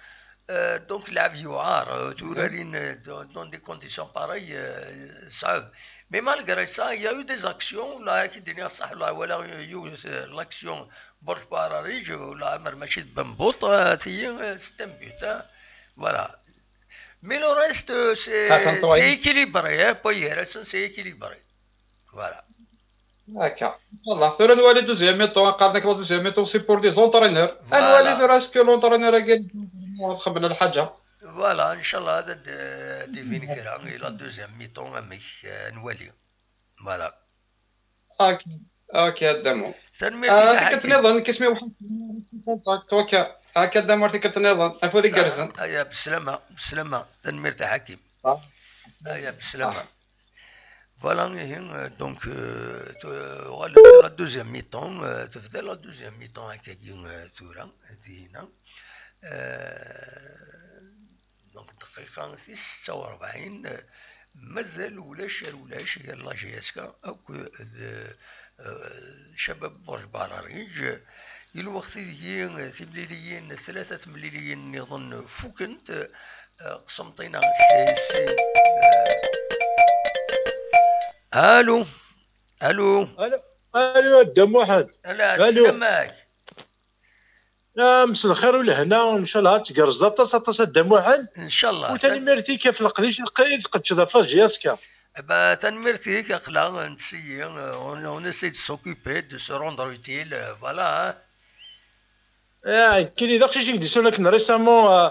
Euh, donc, lɛeb yewɛer, euh, turarin, euh, dans, dans des conditions pareilles, euh, ṣɛeb. Mais malgré ça, il y a eu des actions, la, ki d-iniɣ ṣṣeḥ, la, walaɣ yiwet, euh, l'action Borj Bararij, la, mer mačči d Bambout, euh, tiyi, euh, c'est un but, hein. Voilà. Mais le reste, euh, c'est, c'est équilibré, hein, pas hier, c'est équilibré. Voilà. Akka. Ncallah. Tura nwali deuxième mi-temps, qqaren-ak la deuxième mi-temps, c'est pour les entraîneurs. Voilà. Ad nwali tura est-ce que l'entraîneur-agi ad xedmen lḥaǧa. Voilà, ncallah ad d-, d-ibin kra i la deuxième mi-temps amek, eh, nwali. Voilà. Ok. Ok, a Dda Mu. Tanemmirt-ik a Ḥakim. Tikkelt nniḍen, kismi waḥed contact, ok. Akka a Dda Mu, tikkelt nniḍen. Afud igerrzen. Aya, beslama, beslama. Tanemmirt a Ḥakim. Aya, beslama. Voilà, ihi, euh, donc, euh, tu-, uɣal-d la deuxième mi-temps, euh, tebda la deuxième mi-temps akkagi, euh, tura, dinna. Euh, donc, dqiqa tis setta u rebɛin, euh, mazal ulac ar ulac gar la J S K akked, euh, euh, Cabab Burj Bararij. I lweqt ideg timliliyin, tlata temliliyin nniḍen fukent, eh, qsemṭina s, s, eh. Alu, alu. Alu, alu, a Dda Muḥend. Ala, alu. Sslam-ak. Ah, mselxir u lehna, ncallah ad tgerrzeḍ aṭas, aṭas a Dda Muḥend. Ncallah. U tanemmirt-ik ɣef leqdic i tqeddceḍ ɣef la J S K. Eh ben, tanemmirt-ik, aql-aɣ ntessi, euh, on, on essaie de s'occuper, de se rendre utile, euh, voilà, hein. Ah, nekkini d aqcic i k-d-yessawlen akken récemment, euh,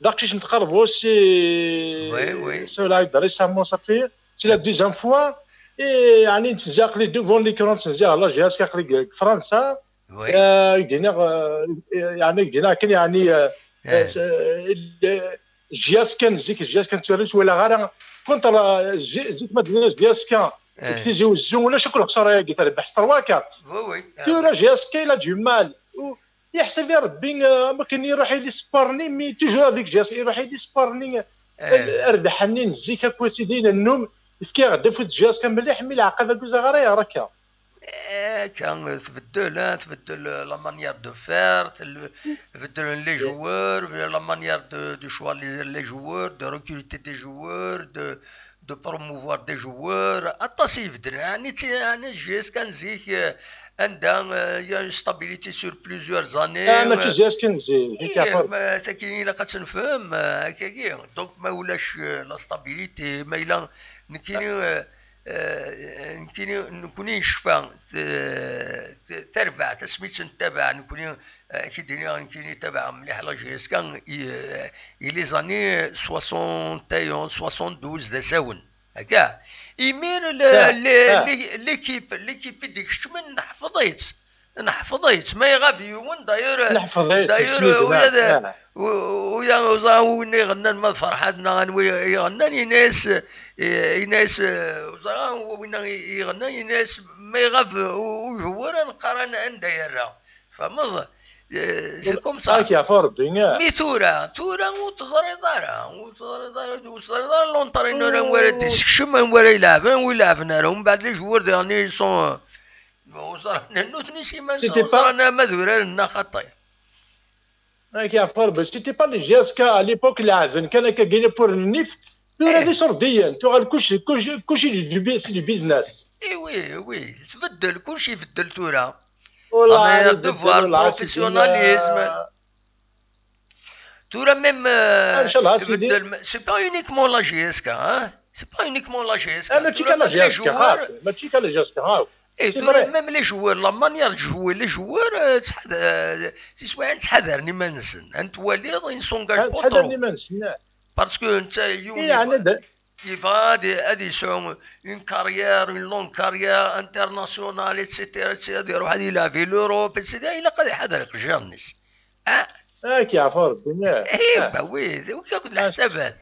d aqcic n tqerbusi. Oui, oui. Sawleɣ-ak-d récemment, ça fait, c'est la deuxième fois. Et, yeɛni, nettezzi aql-i devant l'écran, nettezzi ɣer la J S K aql-i deg Fransa. Oui. Euh, i k-d-iniɣ, euh, yeɛni, i k-d-iniɣ akken, yeɛni, euh, eh, euh, J S K n zik, J S K n tura ur twalaɣ ara. Contre, euh, zi-, zik ma d-nniɣ J S K deg Tizi Wezzu, ulac akk lexsara-agi, terbeḥ s trois quatre. Oui, oui. Tura J S K il a du mal. U yeḥseb i Rebbi, euh, am akken iruḥ yili sport-nni, mais toujours avec J S K, iruḥ yili sport-nni, euh, rrbeḥ-nni n zik akk, sidi nennum, fkiɣ-d afud J S K mliḥ, mi leɛqed ayyuz aɣ ara yeɣer akka. Eh, kan, eh, tbeddel, eh, tbeddel, eh, la manière de faire, tel-, beddlen les joueurs, eh, la manière de, de choisir les joueurs, de recruter des joueurs, de, de promouvoir des joueurs. Aṭas i ibeddlen. Ɛni ti-, ɛni J S K n zik, eh, anda, eh, il y a une stabilité sur plusieurs années, ah, mačči eh, J S K n zik, ih, ma tagi ilaq ad tt-nefhem, eh, akkagi. Donc, ma ulac, eh, la stabilité, ma yella nekkini, eh, eh, nekkini, nekkni necfa, eh, t-, tarbaɛt, asmi tt-nettabaɛ, nekkni, eh, ki d-iniɣ, nekkini tabaɛeɣ mliḥ la J S K i, eh, i les années soixante et onze, soixante-douze d asawen. Akka. Imir le-, le-, le-, l'équipe, l'équipe i d-ikecmen, neḥfeḍ-itt. Neḥfeḍ-itt, ma iɣab yiwen, d'ailleurs, d'ailleurs, wi-, wi-, ur ẓriɣ win iɣennan, ma d Ferḥat neɣ anwa i iɣennan, yenna-yas, eh, yenna-yas, eh, ur ẓriɣ win i iɣennan, yenna-yas, ma iɣab u-, ujewwer, ad neqqar an-, anda yerra. Tfehmeḍ? Eh, c'est comme ça. Ad k-yeɛfu Rebbi, ah. Mi tura, tura ur teẓriḍ ara, ur teẓriḍ ara, ur teẓriḍ ara l'entraîneur anwa ara d-isekcem, anwa ara ilɛeben, anwa ilɛeben ara. Umbeɛd les joueurs derniers ils sont, euh, ur ẓran nutni s iman-nsen, ur ẓran ama d uraren neɣ xaṭi. Ad k-yeɛfu Rebbi, c'était pas les J S K à l'époque, leɛben kan akka gagner pour le nif, tura d iṣurdiyen, tuɣal kuc, kuc, kuc i d du bi-, c'est du business. Eh oui, oui, tbeddel, kuc ibeddel tura. Ur la manière de voir, le professionnalisme. Tura même, euh, ah, inchallah, ibeddel, c'est pas uniquement la J S K, hein. C'est pas uniquement la J S K. Ah, mačči kan la J S K, mačči kan la J S K. Eh, tura même les joueurs, la manière de jouer, les joueurs, euh, ttḥad-, euh, tiswiɛin ttḥadaren iman-nsen. Ad twaliḍ, ils ne s'engagent pas trop. Parce que netta yiwen yebɣa ad, ad yesɛu une carrière, une longue carrière internationale, et cetera, et cetera, ad iruḥ ad yelɛeb i l'Europe, et cetera. Ilaq ad iḥader iqejjiren-is. Ah. Ad k-yeɛfu Rebbi, ah. Eh, bah oui, d akk leḥsabat.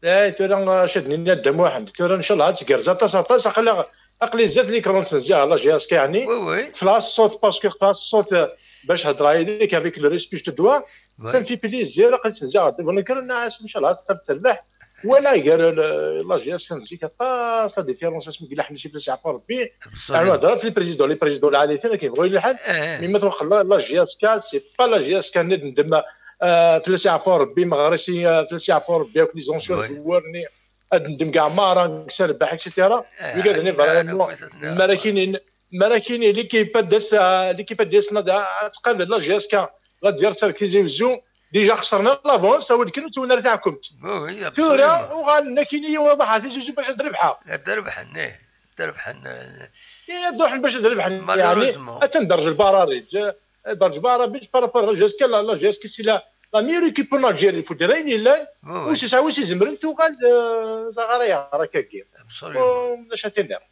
Eh, tura, eh, acu ad d-nini a Dda Muḥend? Tura, ncallah, ad tgerrez aṭas, aṭas. Aql-aɣ, aql-i zdat l'écran, ttnezziheɣ la J S K, yeɛni. Oui, oui. Xlas ṣṣut, parce que xlas ṣṣut, eh, bac hedreɣ yid-k avec le respect je te dois. Oui. Ça me fait plaisir, aql-i ttnezziheɣ devant l'écran, ncallah ad terbeḥ. Wala gar, eh, la J S K n zik aṭas la différence, asmi yella ḥnici fell-as yeɛfu Rebbi. Absolument. Yeɛni, hedreɣ ɣef les présidents, les présidents lɛali tin akken yebɣu yella lḥal. Eh, eh. Mais ma twaqqel la, la J S K, c'est pas la J S K nni d-ndem, eh, fell-as yeɛfu Rebbi, Meɣrisi, eh, fell-as yeɛfu Rebbi, akk les anciens joueurs-nni. Ad ndem kay merra, deg Serbaḥ, et cetera. Eh, wigad-nni, vraiment, mara kini, mara kini, l'équipe ad d-tas, l'équipe ad d-tas, ad tqabel la J S K, l'adversaire Tizi Wezzu, déjà xesren l'avance, awal kan ur ttawin ara taɛkemt. Oui, oui, absolument. Tura, uɣalen akini yiwen aḍaḥ Tizi Wezzu bac ad rebḥeɣ. Ad rebḥen, eh, ad rebḥen, eh. Eh, ad ruḥen bac ad rebḥen, yeɛni, malheureusement. Attan derj lbarariǧ, eh, derj lbarariǧ, par rapport à la J S K, la, la J S K, c'est la, la meilleure équipe en Algérie, il faut dire, ayen yellan, oui, oui. Ur s-yesɛa wi s-izemren, tuɣal, eh, d aɣara yeɣra akkagi. Absolument. Ulac ad tiniḍ.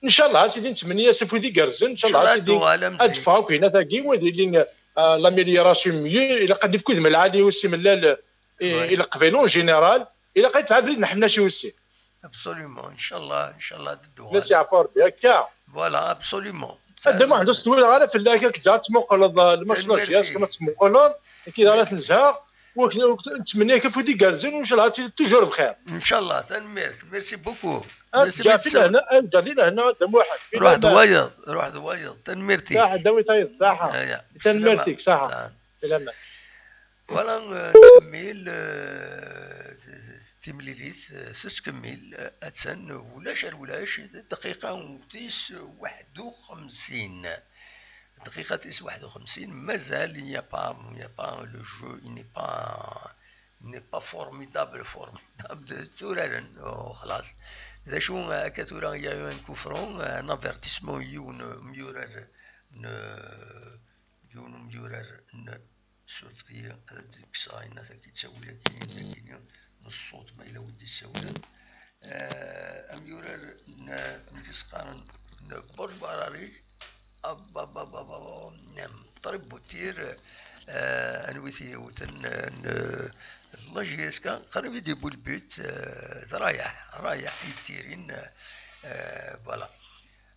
Ncallah, a Sidi, nettmenni-as afud igerrzen. Ncallah, a Sidi, ad d-teffeɣ akk hinat-agi, wid yellin, euh, l'amélioration mieux, ilaq ad d-ifk udem lɛali i usimellal, euh, i Leqbayel en général, ilaq ad yetɛa abrid n Ḥemnaci aussi. Absolument, ncallah, ncallah, ad d-tuɣal. Merci, yeɛfu Rebbi, akka. Voilà, absolument. A Dda Muḥend, ur s-ttwileɣ ara fell-ak, ad k-ǧǧeɣ ad tmuqleḍ, euh, lmač n la J S, kama tettmuquleḍ, akka ara t-nezheɣ. Nettmenni-ak afud igerrzen, ncallah, ad tiliḍ toujours bxir. Ncallah, tanemmirt. Merci beaucoup. Merci beaucoup. Ad d-lehna, ad d-lehna, a Dda Muḥend. Ruḥ d wayeḍ, ruḥ d wayeḍ. Tanemmirt-ik. Saḥa, dawit tayeḍ, saḥa. Aya. Tanemmirt-ik, saḥa. Saḥa. Salam. Voilà, euh, nettkemmil, euh, timlilit, euh, tettkemmil, euh, attan, ulac ar ulac, dqiqa tis waḥed u xemsin. Dqiqa tis waḥed u xemsin, mazal, il n'y a pas, il n'y a pas, le jeu, il n'est pas, il n'est pas formidable, formidable, d turaren, oh, xlas. D acu, akka tura, il y a eu un coup franc, un avertissement, yiwen umyurar n, yiwen umyurar n Surfet-iyi, ad d-kkseɣ ayen tagi d tawila-agi, tagi n ṣṣut, ma yella wid d-issawlen. Eh, amyurar n, amek i s-qqaren, n Borj Bararic, ababababa, ṭrib butir, eh, anwi t-yewten, n, n la J S K, qrib i d-yewwi le but, eh, d Rayaḥ, Rayaḥ i yettirin, eh, voilà.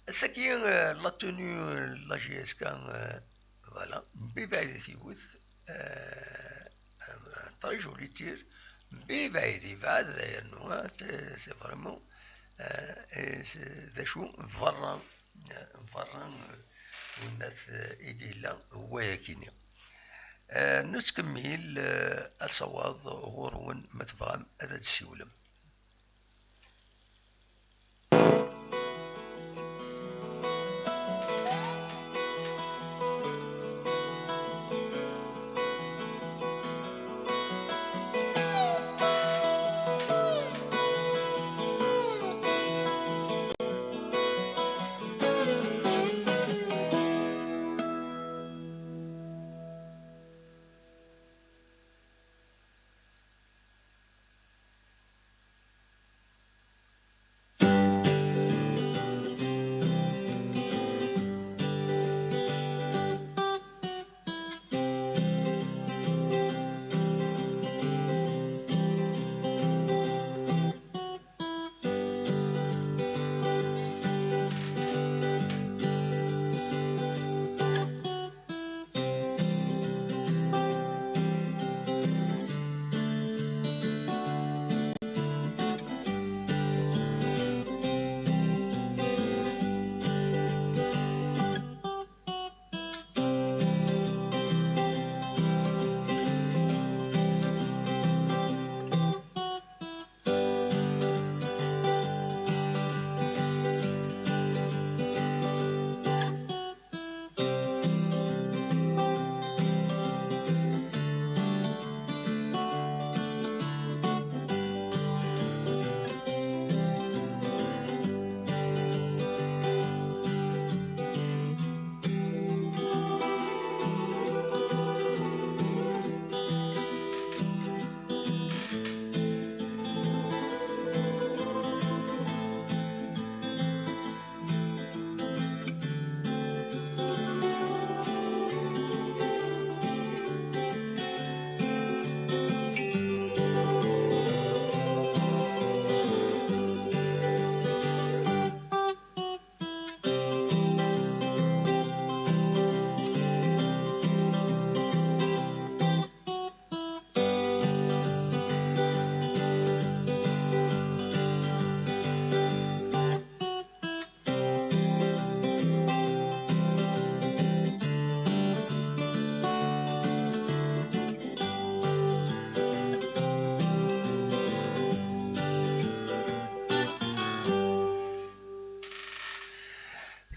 Ass-agi, eh, la tenue n la J S K, eh, Voilà, mebɛid i t-iwet, euh, très joli tir, mebɛid, yebɛed, yernu, hein, c'est, c'est vraiment, euh, et c'est, d acu, berra, Berra, eh, winnat, eh, i d-yella wayakini. Eh, nettkemmil, eh, asawaḍ ɣur-wen ma tebɣam ad d-tsiwlem.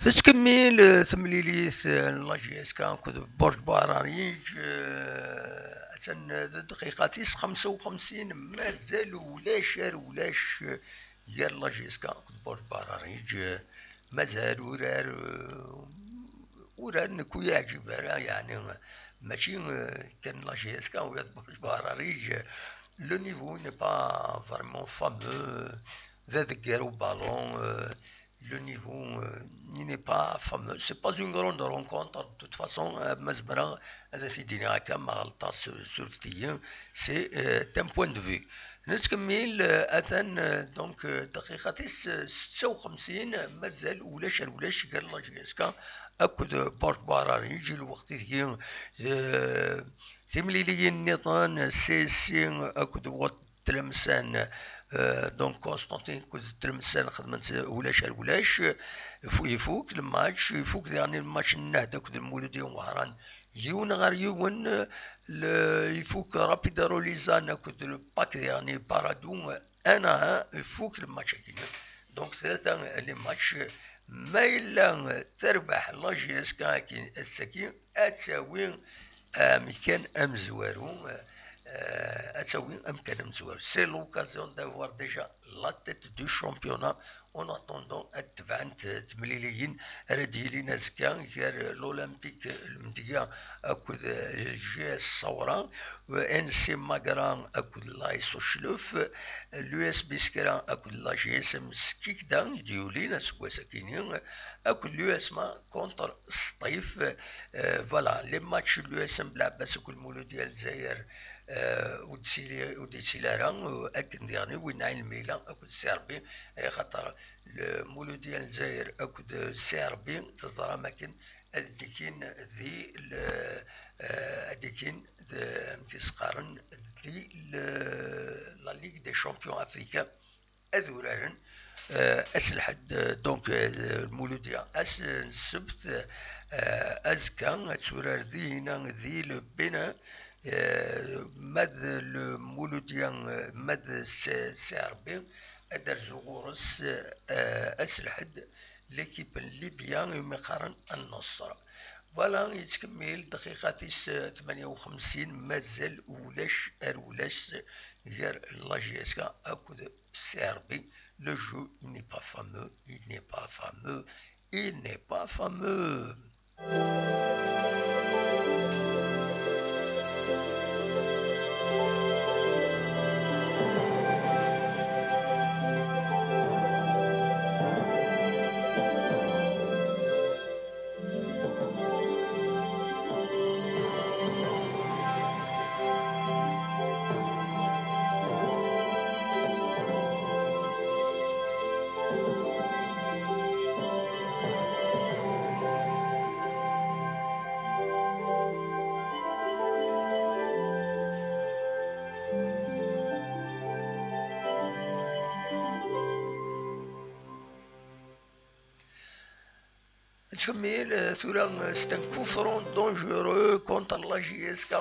Tettkemmil, eh, temlilit, eh, n la J S K akked Borj Buɛrariǧ, eh, atan d dqiqa tis xemsa u xemsin, mazal ulac ar ulac, eh, gar la J S K akked Borj Buɛrariǧ, eh, mazal urar, eh, urar nekk ur yi-yeɛǧib ara, yeɛni mačči, eh, kan la J S K u Borj Buɛrariǧ, eh, le niveau n'est pas vraiment fameux, d adeggar uballon, eh, le niveau, euh, il n'est pas fameux. C'est pas une grande rencontre, de toute façon, euh, ma zemreɣ ad t-id-iniɣ akka, ma ɣelṭeɣ, surfet-iyi, c'est, euh, un point de vue. Nettkemmil, euh, atan, euh, donc, euh, dqiqa tis, euh, setta u xemsin, mazal ulac ar ulac gar la J S K akked Borj Buɛrariǧ, lweqt ideg, euh, timliliyin nniḍen, C S C akked Wat Tlemsan, euh, donc Constantine akked Tlemsan xedmen-t ulac ar ulac. Ifu-, ifuk le match, ifuk daɣen le match n Nahda akked Lmuludi Wehran yiwen ɣer yiwen. Le, ifuk Rapid Rolizan akked le Pak daɣen Paradou un à un, ifuk le match-agi. Donc tlata les matchs, ma yella terbeḥ la J S K akin ass-agi, ad tawi amkan amezwaru, euh, ad tawi amkan amezwaru. C'est l'occasion d'avoir déjà la tête du championnat. En attendant, ad tebɛent temliliyin ara d-yilin azekka gar l'Olympique Lmedya akked, euh, J S Sawra, euh, N C Magra akked l'A S Uclef, l'U S B Skra akked la J S M Skikda i d-yulin aseggas-akini, akked l'U S M A contre Sṭif. Euh, voilà, les matchs n l'U S M Belɛebbas akked Lmuludi Lezzayer, euh, ur d-ttili-, ur d-yettili ara, euh, akken diɣen win n Ɛin Lmila akked C R B, axaṭer Lmuludi Lezzayer akked C R B teẓram akken ad d-ikin di le, euh, ad d-ikin d, amek i s-qqaren, di le, la Ligue des Champions Africains. ad uraren, euh, ass n lḥedd, euh, donc, euh, Lmuludya ass n ssebt, euh, azekka ad turar dihina di Le Bénin, euh, ma d Lmuludya, euh, ma d Ssi Ṛebbi, ad d-terzu ɣur-s, euh, ass n lḥedd l'équipe n Libya iwumi qqaren An-Nasr. Voilà, yettkemmil dqiqat-is, euh, tmanya u xemsin, mazal ulac ar ulac gar la J S K akked Ssi Ṛebbi. Le jeu, il n'est pas fameux, il n'est pas fameux, il n'est pas fameux. Tkemmil, euh, tura, euh, c'est un coup franc dangereux contre la J S K.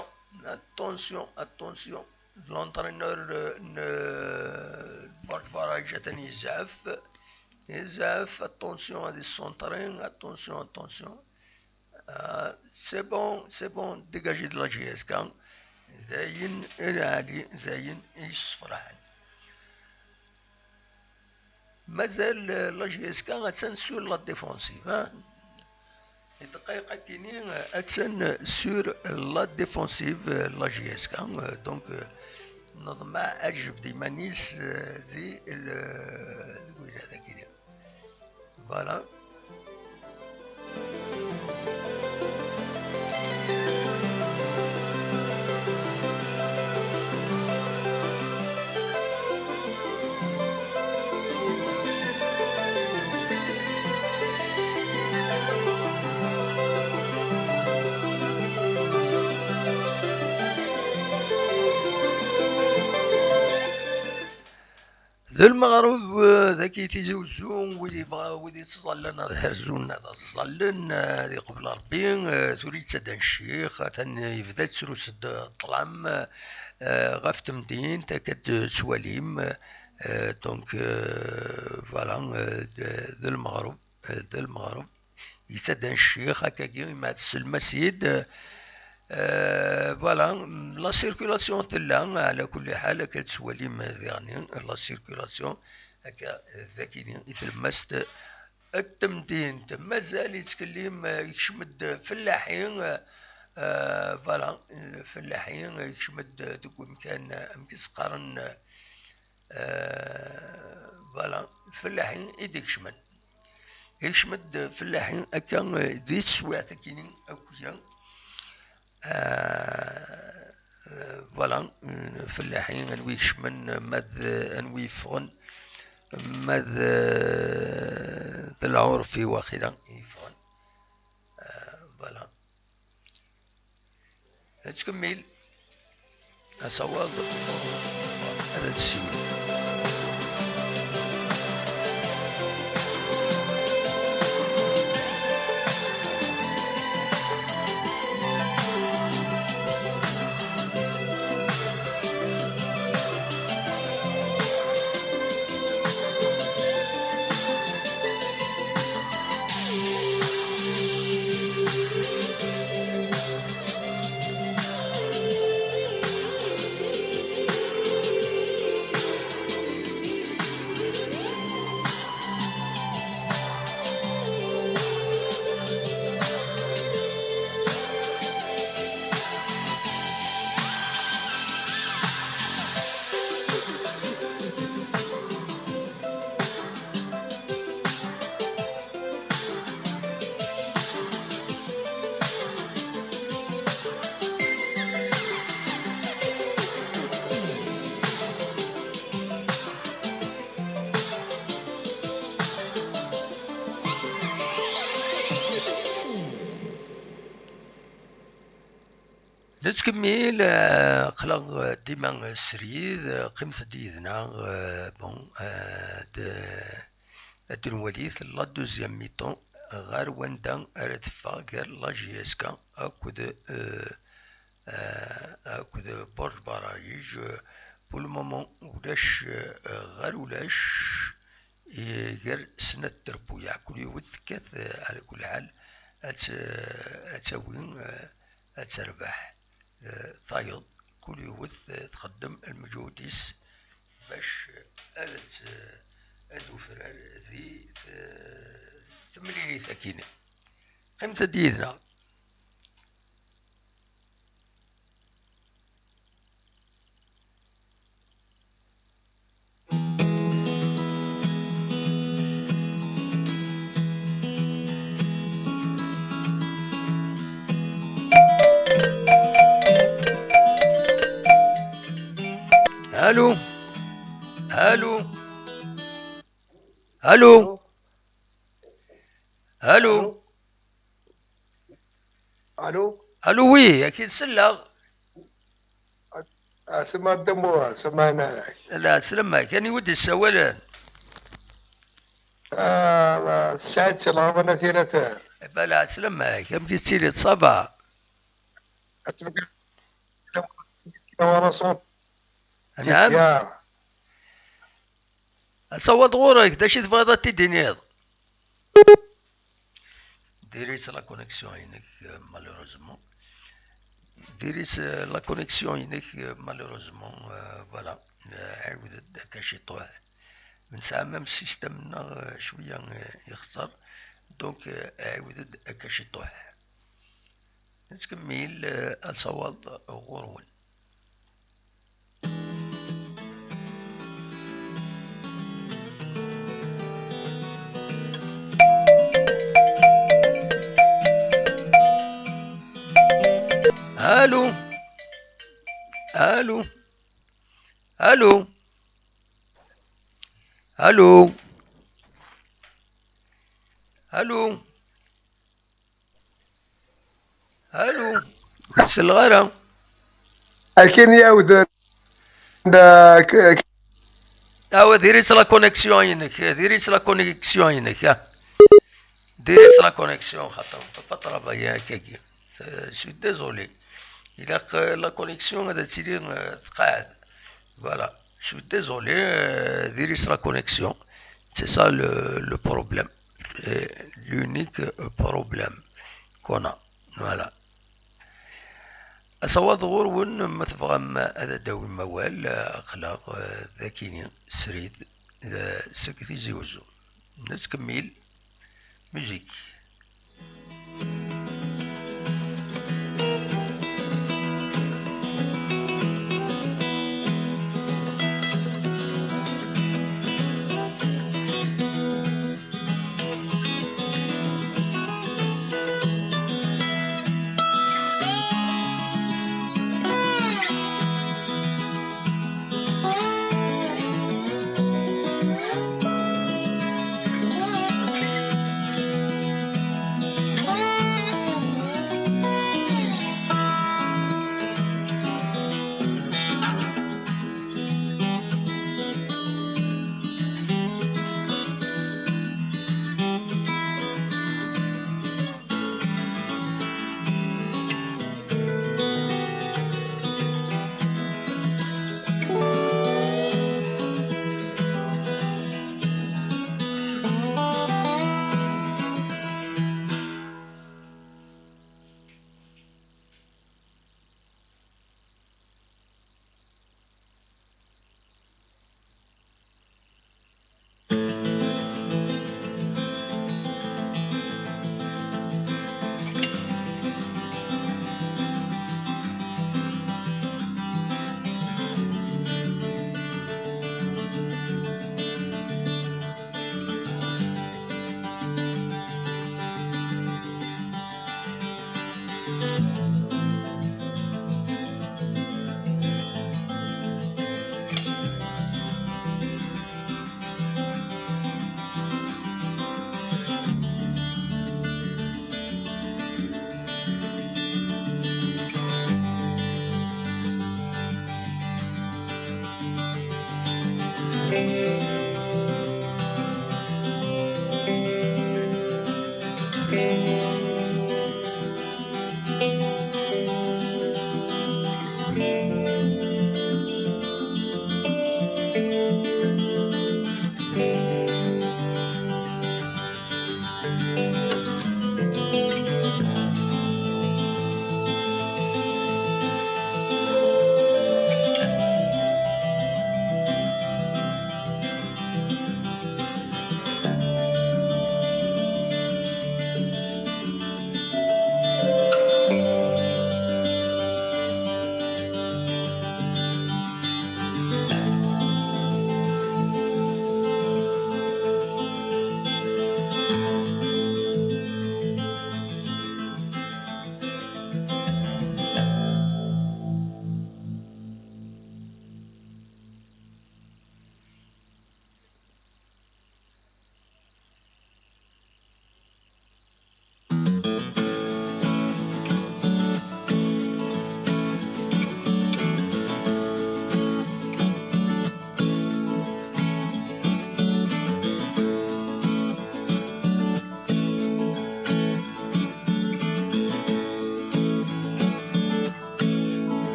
Attention, attention. L'entraîneur, euh, n, euh, Berj Baraj atan yezɛef. Yezɛef, attention ad issuntri, attention, attention. Ah, c'est bon, c'est bon, dégagé de la J S K. D ayen i lɛali, d ayen i yessefraḥen. Mazal, euh, la J S K attan sur la défensive, hein. Dqayeq akkin, euh, attan sur la défensive, euh, la J S K, euh, donc, euh, neḍmeɛ ad tejbed iman-is, euh, di le, deg widak akkin. Voilà. D lmeɣreb, eh, dagi Tizi Uzzu, wid yebɣa, wid yettẓallan ad ḥerzun, ad ẓẓallen, eh, ad iqbel Ṛebbi, eh, tura yettadan ccix, atan yebda yettrus-d ṭṭlam, eh, ɣef temdint, akka d-tettwalim, eh, donc, eh, voilà, eh, d, d lmeɣreb, eh, d lmeɣreb. Yettadan ccix, akkagi, ma tselmas-id. Euh, voilà, la circulation tella, ɛla kulli ḥal, akka tettwalim diɣen, la circulation, akka, dagini, i tlemmast n temdint. Mazal yettkellim, yekcem-d Fellaḥi, euh, voilà, Fellaḥi yekcem-d deg umkan, amek i s-qqaren, euh, voilà, Fellaḥi i d-ikecmen. Ikcem-d Fellaḥi akka, euh, di teswiɛt akkin akk-ya. Euh, euh, voilà, euh, Fellaḥi, anwi ikecmen, ma d, anwi yeffɣen, ma d, euh, d lɛurfi waqila i yeffɣen. Euh, voilà. Ad tkemmil. Asawaḍ ad tessiwel. Nettkemmil, eh, aql-aɣ, eh, dima srid, eh, qqimet-d yid-neɣ, eh, bon, eh, d-, ad nwali la deuxième mi-temps ɣer wanda ara teffeɣ gar la J S K akked, eh, eh, akked Borj Bararij. Eh, pour le moment, ulac, eh, ɣer ulac, eh, gar snat trebbuyaɛ. Kul yiwet tekkat, eh, ɛla kul ḥal, ad t-, ad tawi, eh, ad terbeḥ, eh, tayeḍ. Kul yiwet, eh, txeddem lmeǧhud-is bac, eh, ad t-, ad tufrar di, eh, temlilit akkin. Qqimet-d yid-neɣ. Allô. Allô. Allô. Allô. Allô. Allô, oui, ad k-id-selleɣ. Ah, sema Ddemmu, sema Ɛnay. La, slem-ak, aniwa d-yessawalen? Ah, la, Saɛid si Lɣawan At Yiraten. Eh ben, la, slem-ak, amek i tettiliḍ, ça va? Anɛam? Asawaḍ ɣur-k, d acu i tebɣiḍ ad t-id-tiniḍ? Diri-tt la connexion-inek, euh, malheureusement. Diri-tt, euh, la connexion-inek, euh, malheureusement, euh, voilà. Euh, ɛiwed-d akka ciṭuḥ. Nesɛa même système-nneɣ, euh, cwiya, euh, ixeṣṣer. Donc, euh, ɛiwed-d akka ciṭuḥ. Nettkemmil, euh, asawaḍ ɣur-wen. Allô. Allô. Allô. Allô. Allô. Allô. Ur k-selleɣ ara. Akken yawden, da, k-, k-, Awa, diri-tt la connexion-inek, diri-tt la connexion-inek, ah. Diri-tt la connexion, xaṭer, on peut pas travailler akkagi. Euh, je suis désolé. Ilaq, euh, la connexion ad tili, euh, tqeɛɛed. Voilà. Je suis désolé, euh, diri-tt la connexion. C'est ça le, le problème. C'est l'unique, euh, problème qu'on a. Voilà. Asawaḍ ɣur-wen, ma tebɣam ad d-tawim awal, aql-aɣ, eh, dagi srid, eh, seg Tizi Uzzu. Nettkemmil. Musique.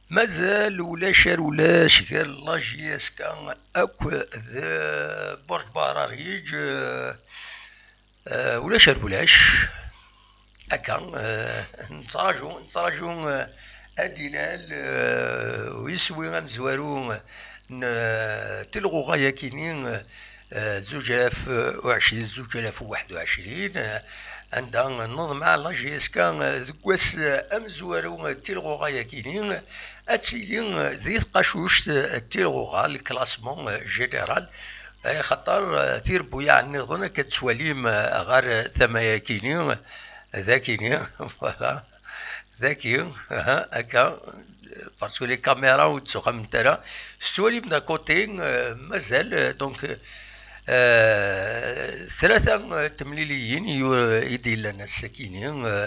Mazal ulac ar ulac gar la J S K akk d Burj Bahrarig, eh, ulac ar ulac. Akka, eh, nettraǧu, nettraǧu, eh, ad d-ilal, eh, u yeswi amezwaru n, eh, tilɣuɣa-yakini, eh, zuǧ alaf u ɛecrin, zuǧ alaf u waḥed u ɛecrin, eh, anda neḍmeɛ la J S K, eh, deg wass, eh, amezwaru, eh, n tilɣuɣa-yakini, ad tili, eh, di tqacuct, eh, n tilɣuɣa, le classement, eh, général, eh, xaṭer, eh, tirebbuyaɛ nniḍen akka d-tettwalim, eh, ɣer, eh, tama-yakini, eh, dakini, voilà. Daki, aha, akka, parce que les caméras ur d-ttxemmiment ara. Tettwalim d'un côté, euh, mazal, euh, donc, euh, tlata, euh, temliliyin i, euh, i d-yellan ass-akini, euh,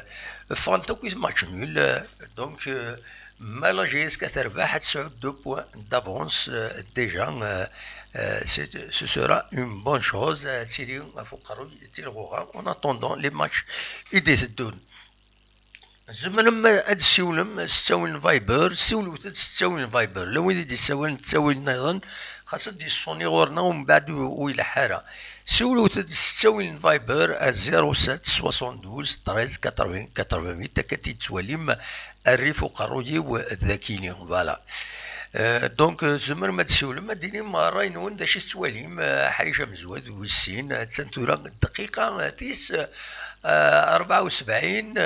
ffɣent akk i match nul, euh, donc, euh, ma la J S K terbeḥ, ad tesɛu deux points d'avance, euh, déjà, euh, euh, c'est, ce sera une bonne chose, euh, ad tili ɣef uqerruy n tilɣuɣa, en attendant les matchs i d-iteddun. Tzemrem ad d-tessiwlem s ttawil n Viber, siwlet-d s ttawil n Viber. La wid i d-yessawalen ttawil nniḍen, xas ad d-yessuni ɣur-neɣ, umbeɛd ur, ur ileḥḥu ara. Siwlet-d s ttawil n Viber à zéro sept soixante-douze treize quatre-vingts quatre-vingt-huit, akka d-tettwalim rrif uqerruy-iw dakini, voilà. Euh, donc, euh, tzemrem ad d-tessiwlem, ad d-tinim ṛṛay-nwen, d acu i tettwalim, euh, aḥric amezwaru, wis sin, attan tura dqiqa, euh, tis, euh, rebɛa u sebɛin,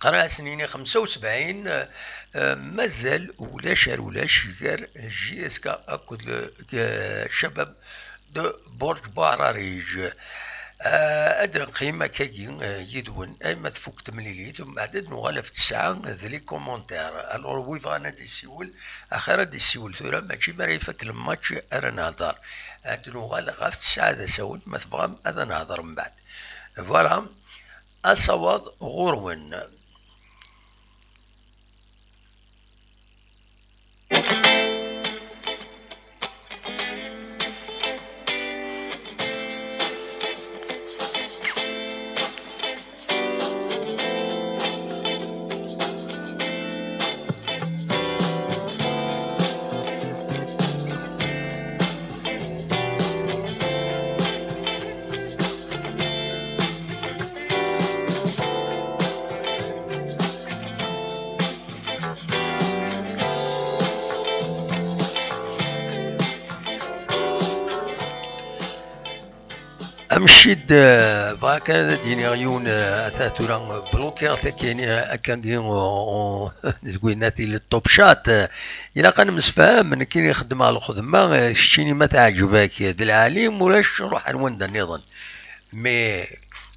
qrib ad s-nini xemsa u sebɛin, euh, mazal ulac ar ulac gar J S K akked, euh, Cabab de Burj Bahrarig. Euh, ad neqqim akkagi, euh, yid-wen, ayma tfuk temlilit, umbeɛd ad nuɣal ɣef ttesɛa d les commentaires. Alors, wi bɣan ad d-isiwel, axir ad d-isiwel tura, mačči mi ara ifak lmatch ara nehder. Ad nuɣal ɣef ttesɛa d asawen, ma tebɣam ad nehder mbeɛd. Voilà, asawaḍ ɣur-wen. Amcid, eh, bɣiɣ kan ad d-iniɣ yiwen, eh, ata tura, eh, blokiɣ takini, eh, akkagi, eh, eh, deg winna tili top chat, eh, ilaq ad nemsefham, nekkini xeddmeɣ lxedma, eh, keččini ma teɛǧeb-ak, eh, d lɛali, ma ulac ruḥ ar wanda nniḍen. Mais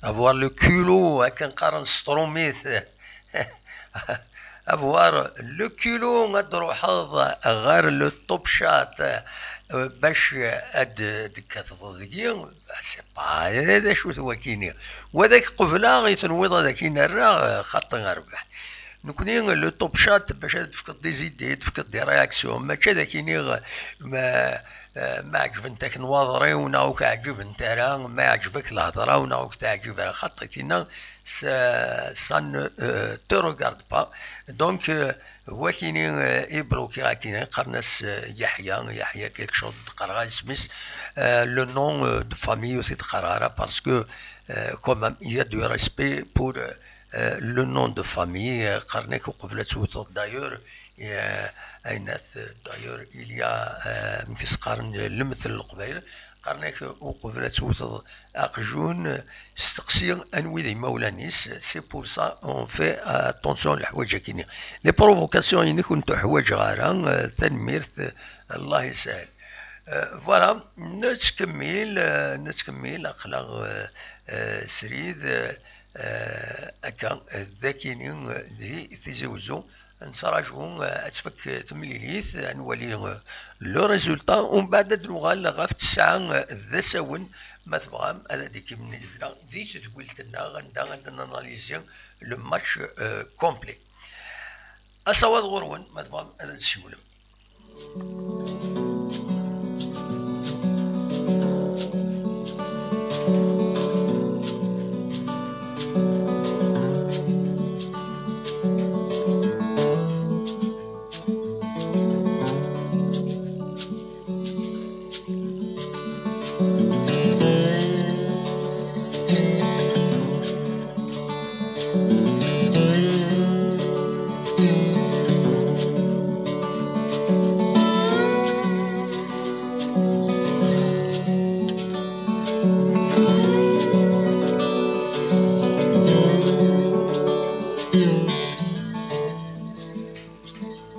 avoir le culot, akken qqaren s trumit, avoir le culot ad d-truḥeḍ ɣer le top chat, euh, bac ad d-, d-tekkateḍ deg-i, c'est pas, d acu-t wakini? Wa d ak qebleɣ i tenwiḍ ad ak-in-rreɣ, xaṭi rrbeḥ. Nekni le top chat bac ad d-tefkeḍ des idées, ad d-tefkeḍ des réactions, mačči ad ak-iniɣ ma, eh, ma ɛeǧbent-ak nnwaḍer-iw neɣ ur k-ɛeǧbent ara, ma iɛǧeb-ak lhedra-w neɣ ur k-teɛǧib ara, xaṭi tinna, ça, ça ne, euh, te regarde pas. Donc, euh, wakini, euh, i blokiɣ akini, qqaren-as, euh, Yeḥya, Yeḥya quelque chose, d-qqareɣ isem-is, euh, le nom, euh, de famille ur t-id-qqareɣ ara, parce que, euh, quand même, il y a du respect pour, euh, euh, le nom de famille, euh, qqaren-ak uqbel ad tewteḍ. D'ailleurs, euh, ayennat, euh, d'ailleurs, il y a, euh, amek i s-qqaren, euh, lemtel n Leqbayel, qqaren-ak uqbel ad tewteḍ aqjun, euh, steqsi anwi d imawlan-is. C'est pour ça on fait attention leḥwayeǧ-akini. Les provocations-inek ur n-tuḥwaǧeɣ ara, euh, tanemmirt, euh, Allah yesahel. Euh, voilà, nettkemmil, euh, nettkemmil, aql-aɣ, euh, euh, srid, euh, euh, akka, euh, d akini, euh, di Tizi Wezzu, nettraǧu, euh, ad tfak temlilit, ad nwali, euh, le résultat, umbeɛd ad nuɣal ɣef ttesɛa, euh, d asawen, ma tebɣam, ad d-ikemmel di tedwilt-nneɣ, anda ad nanalizi le match, euh, complet. Asawaḍ ɣur-wen, ma tebɣam ad d-tessiwlem.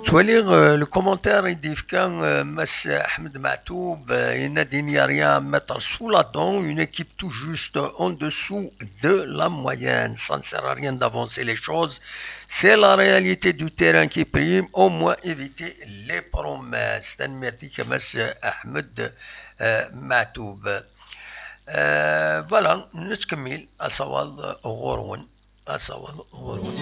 Ttwaliɣ, euh, le commentaire i d-yefka, euh, Mass Ahmed Maɛtub, euh, yenna-d, il n'y a rien à mettre sous la dent, une équipe tout juste en dessous de la moyenne. Ça ne sert à rien d'avancer les choses. C'est la réalité du terrain qui prime. Au moins éviter les promesses. Tanemmirt-ik a Mass Ahmed, euh, Maɛtub. Euh, voilà, nettkemmil asawaḍ ɣur-wen. Asawaḍ ɣur-wen.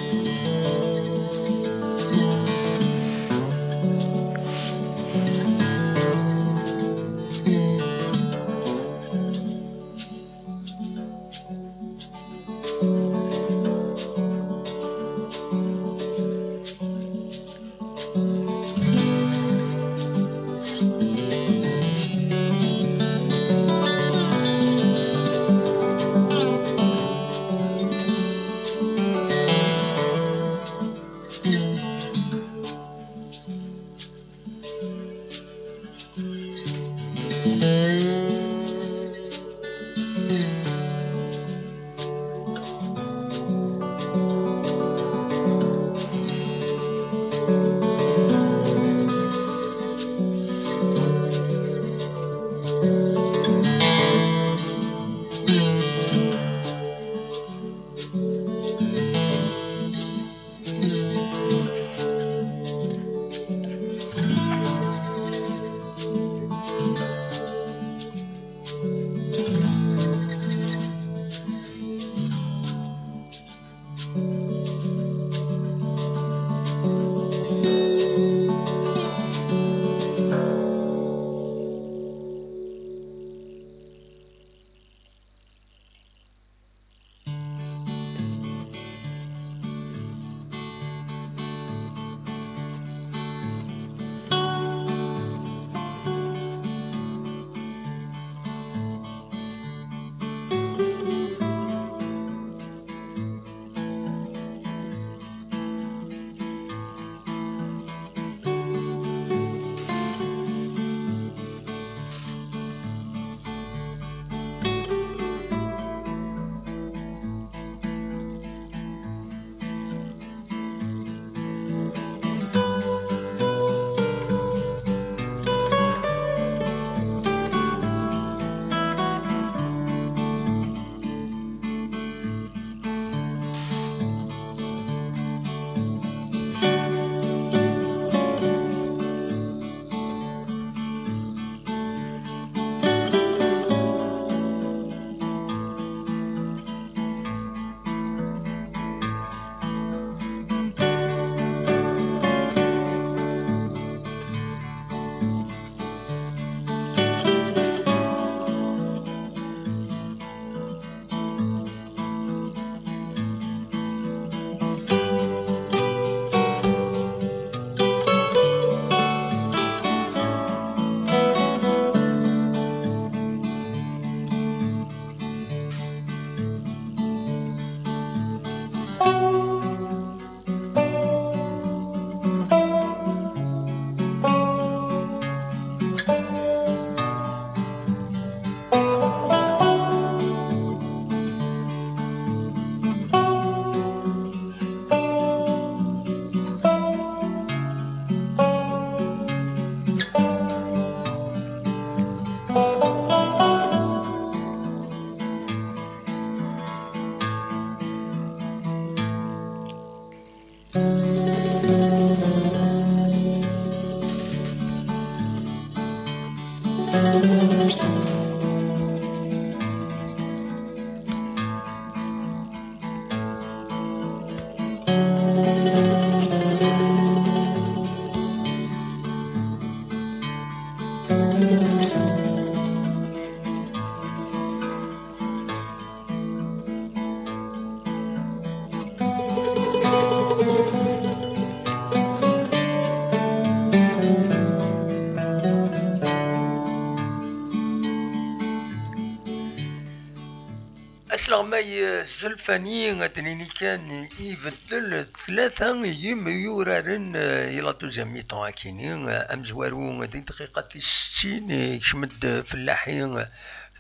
Asleɣmay Zulfani, ad d-nini kan, ibeddel tlata n yimyuraren, eh, i la deuxième mi-temps akini, eh, amezwaru di dqiqa tis settin, eh, yekcem-d Fellaḥi, eh,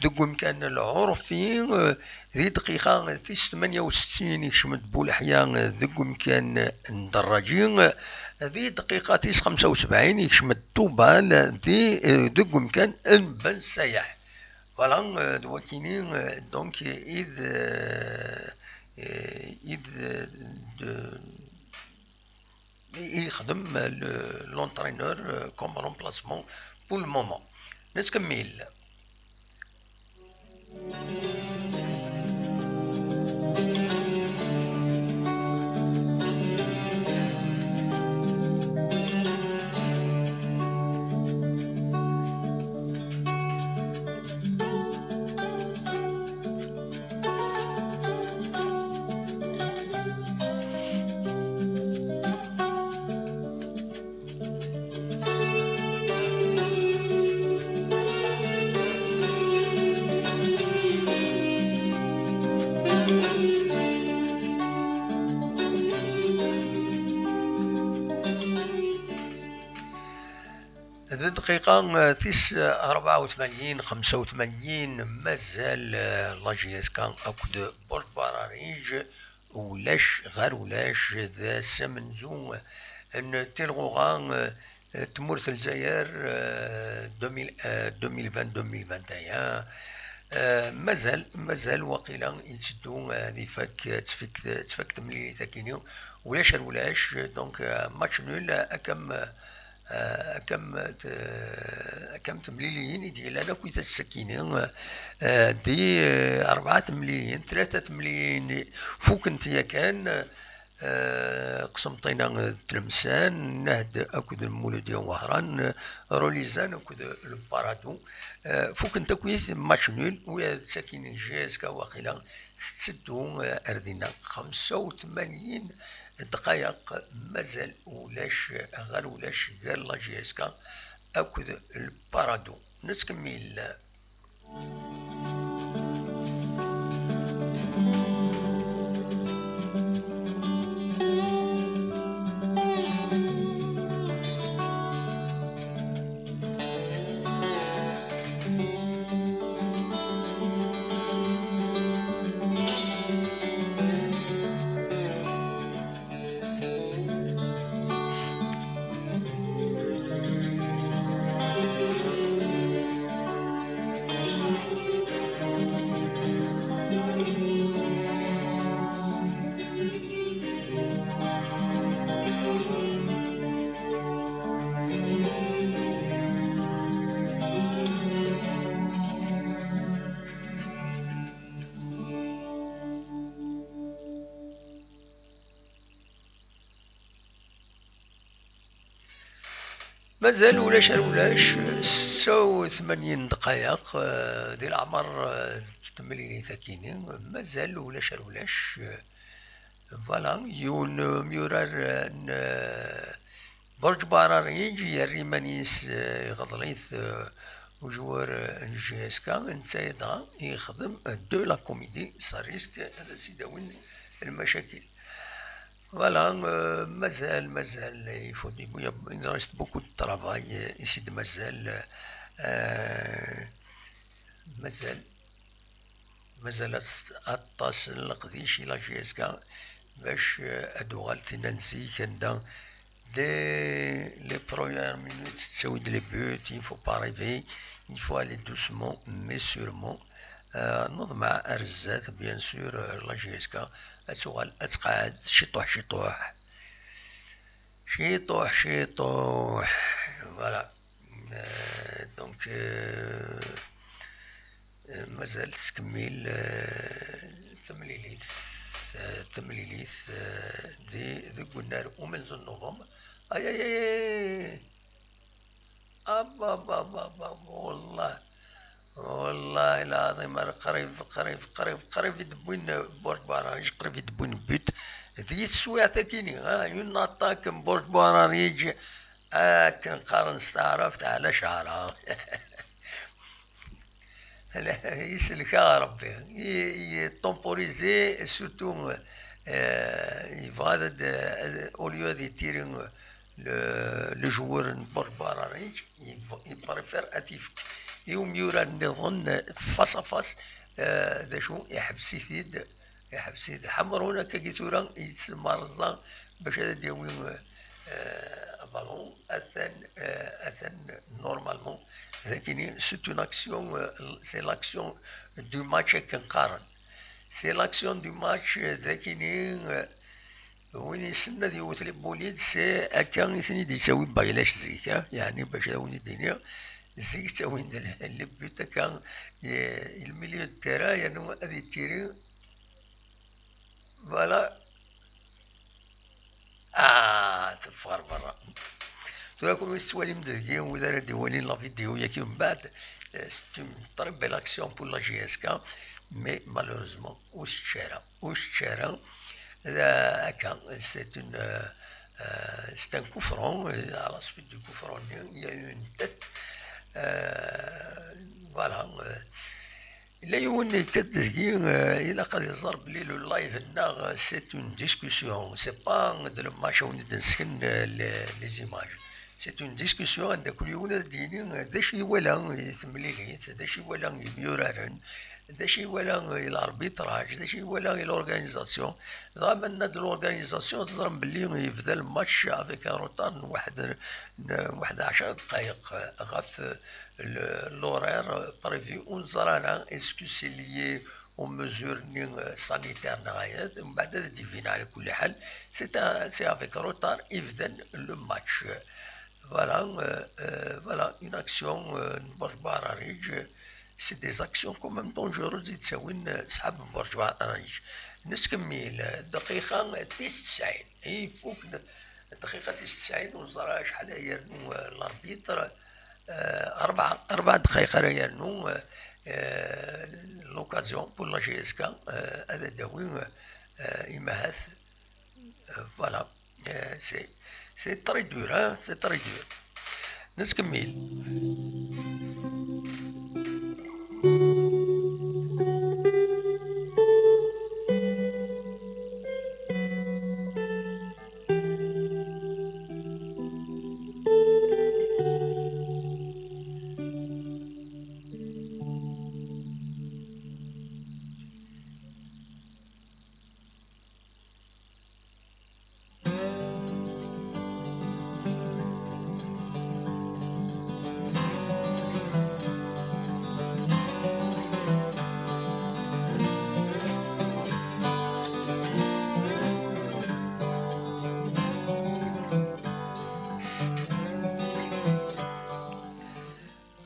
deg umkan n Lɛurfi, eh, di dqiqa tis tmanya u settin ikcem-d Buleḥya, eh, deg umkan n Dderraǧi, eh, di dqiqa tis xemsa u sebɛin ikcem-d Ṭubal, eh, di, eh, deg umkan n Ben Sayaḥ. Voilà, eh, d wakini, eh, donc, id, eh, eh, id, eh, de, i yexdem, euh, le, l'entraîneur, euh, comme remplacement pour le moment. Nettkemmil. D dqiqa, eh, tis, eh, rebɛa u tmanyin, xemsa u tmanyin, mazal, eh, la J S K akked Borj Barariǧ, ulac ɣer ulac, d ass amenzu n tilɣuɣa, eh, tmurt n Lezzayer, eh, deux mille, eh, deux mille vingt, deux mille vingt et un. Eh, mazal, mazal waqila yetteddu, eh, ad ifak, eh, tfak, tfak temlilit akini, ulac ar ulac, donc, eh, match nul, eh, akkam, eh, eh, akkam t-, akkam temliliyin i d-yellan akk i ass-akini, eh, di, eh, rebɛa temliliyin, tlata temliliyin fukent yakan, eh, Qsenṭina d Tlemsan, Nahd akked Muludya Wehran, Rolizan akked Leparado, eh, fukent akk match nul, wiyaḍ ttakinin J S K waqila tetteddu, eh, ar dinna. Xemsa u tmanyin dqayeq mazal ulac, ɣer ulac gar la J S K akked Leparado. Nettkemmil. Mazal ulac ar ulac, setta u tmanyin dqayeq, eh, di leɛmer, eh, n temlilit akini, mazal ulac ar ulac, eh, voilà, yiwen, eh, umyurar, eh, n, eh, Borj Barariǧ, yerra iman-is, eh, iɣḍel-it, eh, ujwar, eh, n J S K, netta dɣa yexdem, eh, de la comédie, ça risque ad as-id-awin lmacakil. Voilà, euh, mazal, mazal, il faut, il y a, il reste beaucoup de travail, euh, ici de mazal, euh, mazal, mazal aṭas, aṭas n leqdic i la J S K bac, euh, ad tuɣal tinna n zik anda dès les premières minutes tettawi-d les buts, il faut pas rêver, il faut aller doucement mais sûrement. Euh, neḍmeɛ ar zdat, bien sûr, euh, la J S K ad tuɣal ad tqeɛɛed ciṭuḥ ciṭuḥ. Ciṭuḥ ciṭuḥ. Voilà. Euh, donc, euh, euh, mazal tettkemmil, euh, temlilit, euh, temlilit, euh, di, deg unnar umenzu n Nuvember. Ay, ay, ay, ay. Ab, ab, ab, ab, ab, والله، والله العظيم راه قريب، قريب، قريب، قريب يدبوين بورج بارانج، قريب يدبوين بيت. ذي السويعة كيني، ها، une attaque بورج بارانج، آه، كنقارن استعرفت على شعرها. Yesselk-aɣ Ṛebbi. I, i temporisé, surtout, euh, yebɣa ad, ad, au lieu ad yetiri le, le joueur n Borj Barariǧ, Bararic, il préfère ad t-yefk i umyurar nniḍen, euh, face à face, euh, d acu, iḥbes-it-id, iḥbes-it-id. Ḥemrun akkagi tura yettmerẓa bac ad d-yawi, euh, abalun, atan, euh, atan normalement. Dakini, c'est une action, euh, c'est l'action du match akken qqaren. C'est l'action du match, euh, dakini, euh, win yessnen ad yewwet les boulettes, c'est akka i ten-id-yettawi Baylac zik, ah, yeɛni bac ad awen-id-iniɣ, zik ttawin-d le, le but akka, i, i le milieu de terrain, yernu ad yettiri, voilà. Ah, teffeɣ ɣer berra. Tura kunwi tettwalim deg-i, wid ara d-iwalin la vidéo-yagi mbeɛd, euh, c'est une très belle action pour la J S K, mais malheureusement, ur tečči ara, ur tečči ara. Euh, akka, c'est une, euh, euh, c'est un coup franc, euh, à la suite du coup franc, il y a eu une tête. Euh, voilà, euh, Yella yiwen yekkat deg-i, euh, ilaq ad iẓer belli le live-nneɣ, euh, c'est une discussion, c'est pas de le match awen-id-nesken, euh, les, les images. C'est une discussion anda kul yiwen ad d-yini, euh, d acu iwala i temlilit, d acu iwala i yemyuraren, d acu iwala i l'arbitrage, d acu iwala i l'organisation. Dɣa ma nenna-d l'organisation, teẓram belli yebda le match avec un retard n waḥed, n waḥed ɛecra dqayeq, euh, ɣef, euh, le, l'horaire, euh, prévu, ur neẓri ara, est-ce que c'est lié aux mesures-nni, euh, sanitaires neɣ ahat, mbeɛd ad d-ibin ɛla kulli ḥal, c'est un, c'est avec retard i bdan le match. Voilà, euh, euh, voilà, une action, euh, n Borj Bararic, c'est des actions quand même dangereuses i d-ttawin, euh, ṣṣḥab n Borj Bararic. Nettkemmil, euh, dqiqa tis tesɛin, i ifuk d-, dqiqa tis tesɛin, ur neẓri acḥal ay yernu, euh, l'arbitre, euh, rebɛa, rebɛa dqayeq ara yernu, euh, euh, l'occasion pour la J S K, euh, ad d-tawi, euh, imahat, euh, voilà. Euh, c'est, c'est très dur, hein, c'est très dur. Nettkemmil.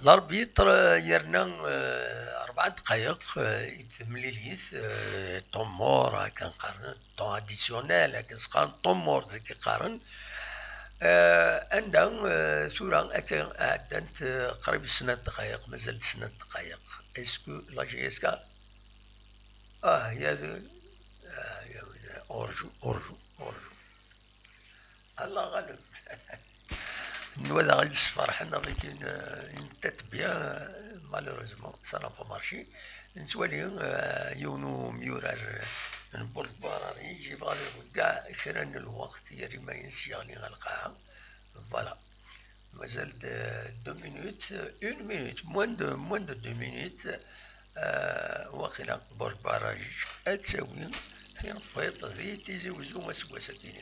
L'arbitre, euh, yerna, euh, rebɛa dqayeq, euh, i temlilit, euh, tumor, akken qqaren, temps additionnel, akken s-qqaren, tumor deg i qqaren. Euh, anda, euh, tura akka ɛeddant, euh, qrib snat dqayeq, mazal snat dqayeq. Est-ce que la J S K, ah, ya, ah, ya, urju, urju, urju. Allah ɣaleb. Nwa daɣ i d-sferḥen avec une, une tête bien, malheureusement, ça n'a pas marché. Nettwali, euh, yiwen umyurar, euh, n Borj Bararic, yebɣa ad yawi kra n lweqt, yerr iman-is yeɣli ɣer lqaɛa. Voilà. Mazal de deux minutes, une minute, moins de, moins de deux minutes. Euh, waqila Borj Bararic ad tawi tinqiḍt di Tizi Wezzu aseggas-agi.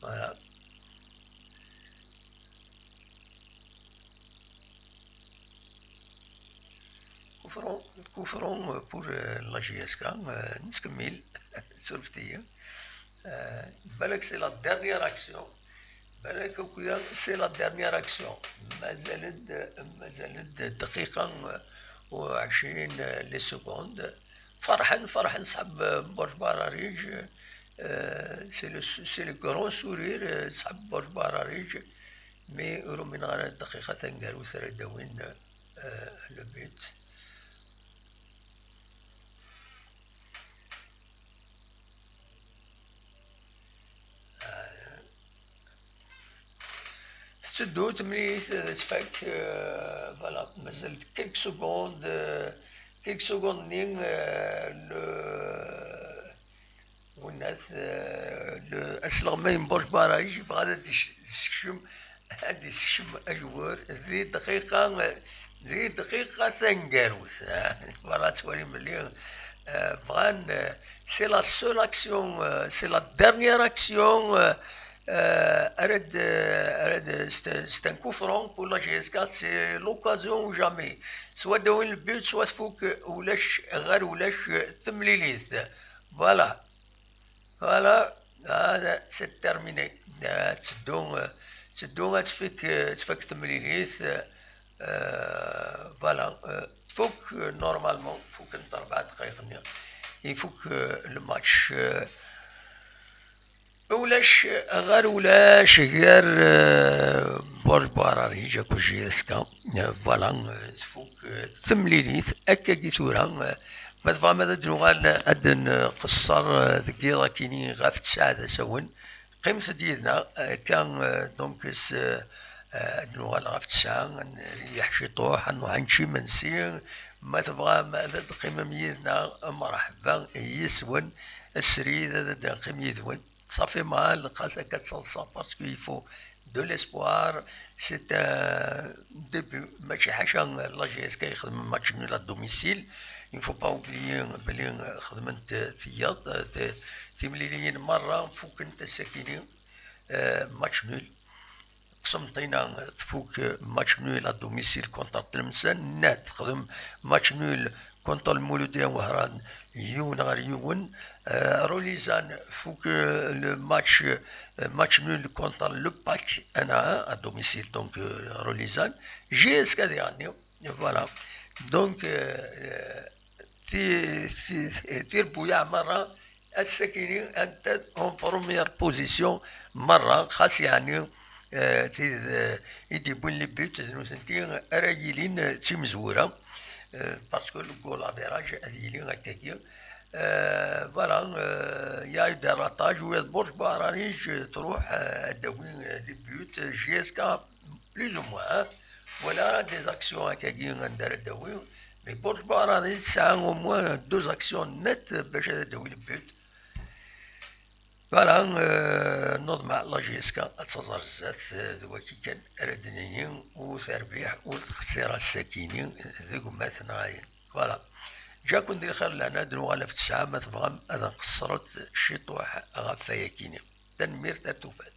Voilà. Coup franc, coup franc, euh, pour, euh, la J S K, euh, nettkemmil, surfet-iyi. Euh, balak c'est la dernière action. Balak akk-a, c'est la dernière action. Mazal-d, mazal-d dqiqa, euh, u ɛecrin, euh, les secondes. Ferḥen, ferḥen ṣḥab, euh, Borj Bararic, euh, c'est le, c'est le grand sourire, euh, ṣḥab Borj Bararic, mais ur umineɣ ara dqiqa taneggarut ara d-awin, euh, le but. Tetteddu temlilit ad tfak, euh, voilà, mazal quelques secondes, euh, quelques secondes-nni, euh, le, winnat, euh, le, asleɣmay n Borj Bararic yebɣa ad d-yessekcem ad d-isekcem ajwur di dqiqa, di dqiqa taneggarut. Voilà, ttwalim belli, euh, bɣan, euh, c'est la seule action, euh, c'est la dernière action, euh, euh, ara d-, ara d-, c'est un, c'est un coup franc pour la J S K, c'est l'occasion ou jamais. Soit dawin le but, soit tfuk ulac, ɣer ulac, euh, temlilit. Voilà. Voilà, هذا c'est terminé. آه، تسدو، آه، تسدو، آه، تفك، آه، تفك تمليليت. آه، voilà، آه، تفك، آه، normalement، فكنت أربع دقايق هنا. يفك، آه، الماتش. آه، ولاش، غير ولاش، غير، آه، برج باراري جاكو جي اس كا. آه، voilà، آه، تفك، آه، تمليليت، أكا كي ثورة. آه، ما تبغى ماذا دنوغال أدن قصر، آه، ذكي راكيني غاف تسعة سون. قيمة ديالنا، آه، كان، آه، donc س-، آه، أدنوغال غاف تسعة، نريح شي طوح، نروح نشي منسي. ما تبغى ماذا تقيم ميزنا، مرحبا، يسون، السريد، هذا نقيم يدون. صافي، ما لقاس هكا تصلصة، parce que il faut de l'espoir. C'est un début، ماشي حاجة لا جي اس كي يخدم match nul à domicile. Il faut pas oublier بلي خدمت ثياط، ت-، تيمليليين مرة فوكنت السكيني، آه، match nul. قسنطينة تفوك match nul à domicile contre تلمسان، نات تخدم match nul contre المولودية وهران يون غير يون. آه، روليزان فوك، آه، le match، آه، match nul contre le باك أنا à domicile، donc، آه، روليزان. جي اس كا ديغني، voilà. Donc، آه، آه، تي-، تي-، تيربويا مرة السكيني أنت en première position مرة، خاص يعني، آه، تي-، آه، يدي بوين لي بيوت، نوتنتي أرا يلين، آه، تيمزورة، آه، parce que le goal average أدي يلين هكاكي. آه، voilà، آه، يا يدار راطاج ويا برج بارانيج، آه، تروح، آه، داوي، آه، لي بيوت، آه، جي اس كا، plus ou moins، آه. ولا des actions هكاكي غندار داوي. Mais برج بارانيج تسعة au moins deux actions net باش هذا داوي le but. Voilà، آه، نوض مع لا جي اس كا، اتزر الزات، آه، ذوكي كان ردنيين وتربيح والخسيرة السكيني، ذوك ما ثناين. Voilà. جاكم دير خير لهنا، دنوغ ألف تسعة، ما تبغام هذا قصرت شي طوح غفايا كيني. تنمير تاتوفات.